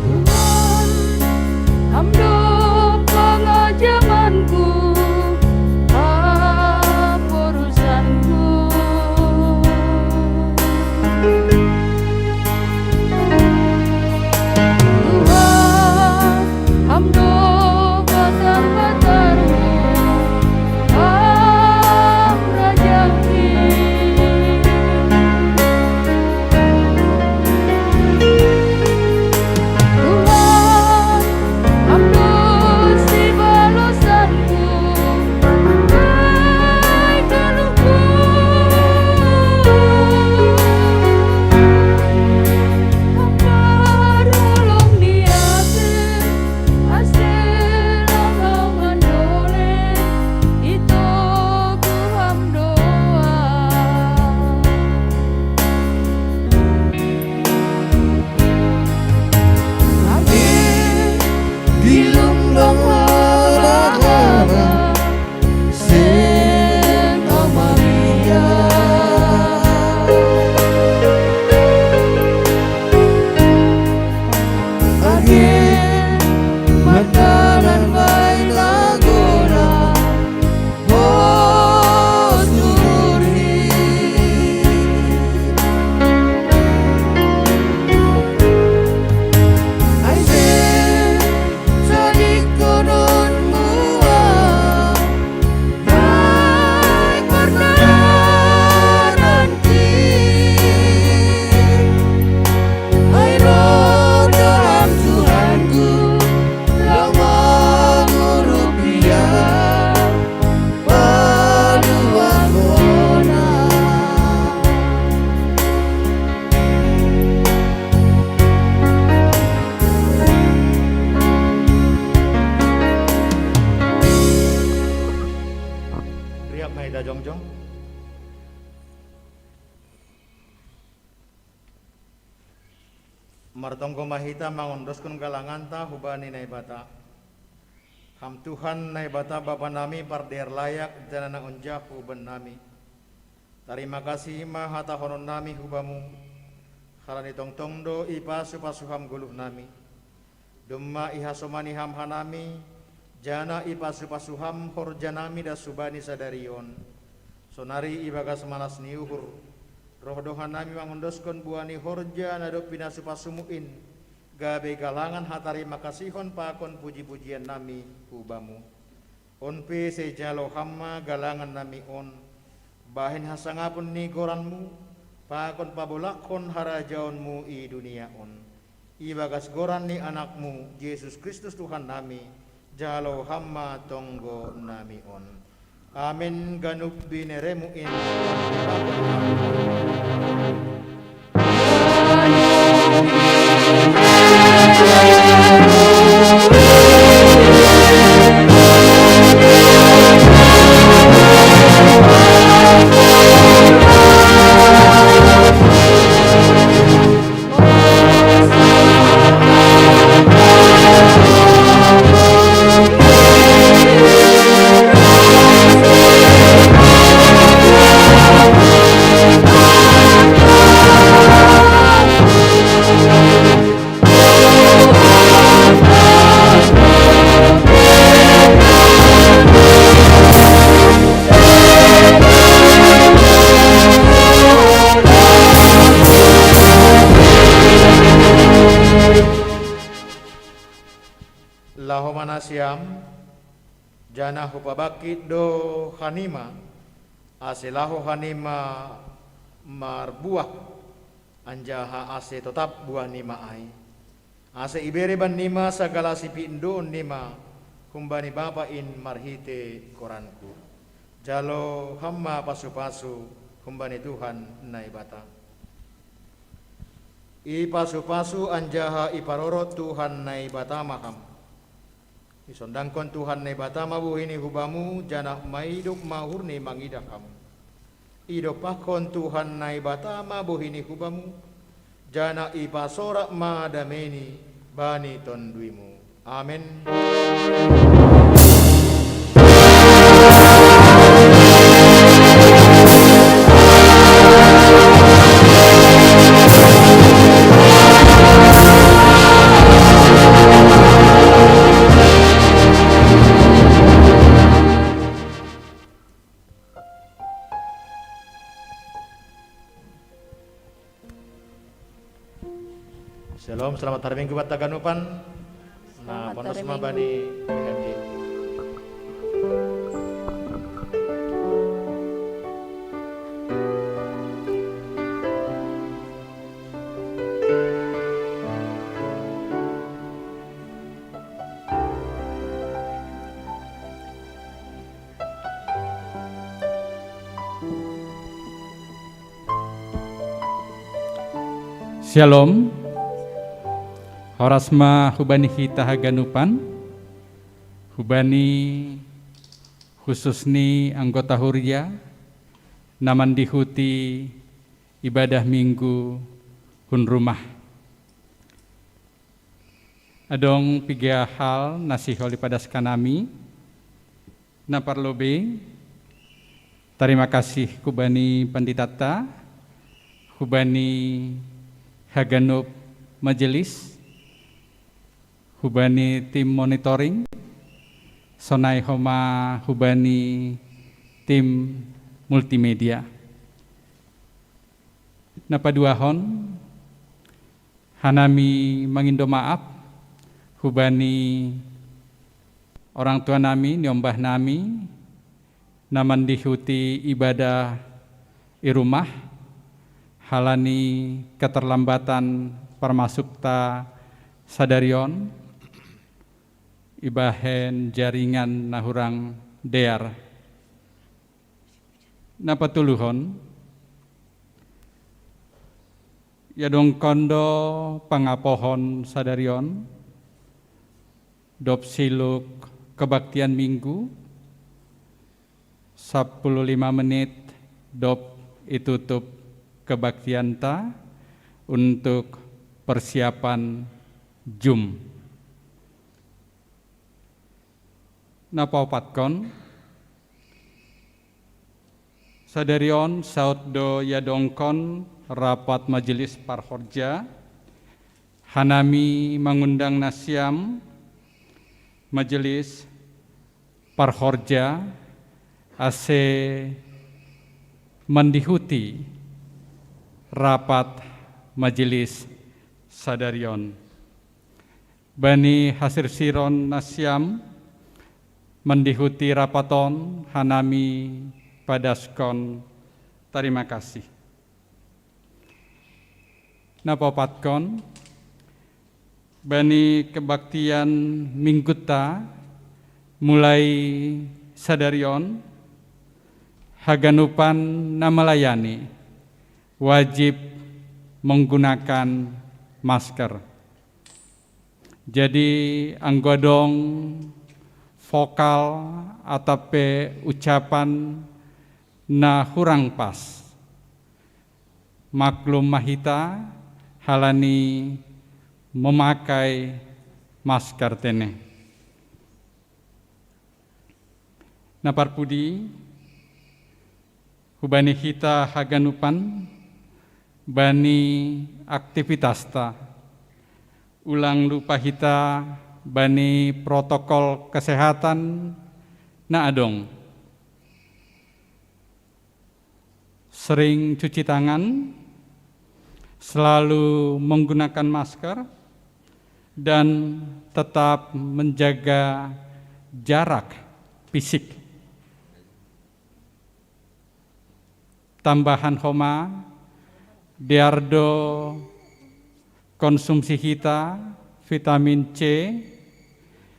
Tuhan, Ham do pangajamanku, Ham urusanku. Tuhan, Ham do batar-batarku, Ham rajangki. Tuhan, Ham do sibalosanku, ai kaluhku. Ham parholong ni ase, ase lang Au mandoleh, ito ku Ham doang. Age gilong dong haba-haba, seng Au Maria. Age matanan bae na gora, Riap ma hita jongjong. Martonggo ma hita mangondoskon galanganta hubani Naibata. Ham Tuhan Naibata Bapa nami pardear layak, janah na onjahu bannami. Tarima kasih ma hatahononnami hu Bamu, halani tongtong do ipasu-pasu Ham goluhnami. Domma ihasomani Ham hanami, janah ipasu-pasu Ham horjanami das hubani sadari on. Sonari ibagas malas ni uhur, roh do hanami mangondoskon buah ni horja na dob pinasu-pasumu in, gabe galangan hatarima kasihon pakon puji-pujiannami hu Bamu. On pe sai jalo Ham ma galangannami on, bahen hasangapon ni goranMu, pakon pabolakkon harajaonMu i dunia on. Ibagas goran ni AnakMu, Jesus Kristus Tuhannami, jalo Ham ma tonggonami on. Amen. Ganup binereMu in. Laho ma nasiam, janah hupabangkit do hanima, ase laho hanima marbuah, anjaha ase totap buahnima ai. Ase ibere bannima sagala sipindoonnima humbani Bapa in marhite goranku. Jalo Ham ma pasu-pasu humbani Tuhan Naibata. Ipasu-pasu anjaha iparorot Tuhan Naibata ma Ham. Isondangkon Tuhan Naibata ma bohini hu Bamu, janah maidop ma uhurni mangidah Ham. Idompakkon Tuhan Naibata ma bohini hu Bamu, Jana ipasora madameni bani tonduimu. Amen. Shalom, selamat hari Minggu buat haganupan. Nah, selamat hari Minggu. Bani P M J. Shalom. Horas ma hubani hita haganupan, hubani khusus ni anggota huria na mandihuti ibadah Minggu hun rumah. Adong piga hal na sihol ipadas hanami. Na parlobei, tarima kasih hubani panditata, hubani haganup majelis, hubani tim monitoring, sonai homa hubani tim multimedia. Na paduahon, hanami mangindo maaf hubani orang tua nami, niombah nami, na mandihuti ibadah i rumah, halani keterlambatan parmasukta sadari on, ibahen jaringan na hurang dear. Na patoluhon, iadongkon do pangapohon sadari on, dob siluk kebaktian Minggu, sapuluh lima menit dob itutup kebaktianta untuk persiapan jum. Na paopatkon, sadari on saut do iadongkon rapat majelis parhorja, hanami mangundang nasiam majelis parhorja ase mandihuti rapat majelis sadari on. Bani hasirsiron nasiam mandihuti rapat on hanami padaskon tarima kasih. Na paopatkon, bani kebaktian Mingguta mulai sadari on, haganupan na malayani wajib menggunakan masker. Jadi anggo adong vokal atau pe ucapan na hurang pas, maklum ma hita halani memakai masker tene. Na parpudi, hubani hita haganupan, bani aktivitasta, ulang lupa hita bani protokol kesehatan na adong. Sering cuci tangan, selalu menggunakan masker, dan tetap menjaga jarak fisik. Tambahan homa, dear do konsumsi hita vitamin C,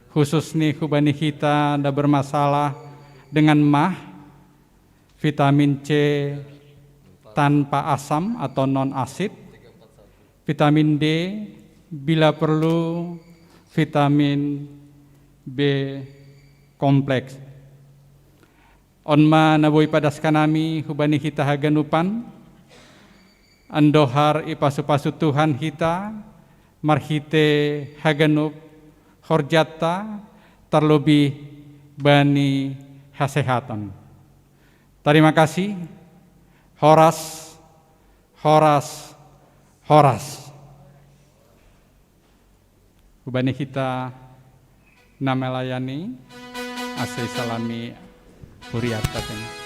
khusus ni hubani hita na bermasalah dengan mah, vitamin C tanpa asam atau non asid, vitamin D, bila perlu vitamin B kompleks. On ma na boi padaskan nami hubani hita haganupan, Andohar i pasu-pasu Tuhan hita, marhite haganup horjatta, tarlobih bani hasehatan. Tarima kasih. Horas, horas, horas. Hubani hita na melayani, ase salami huriatta.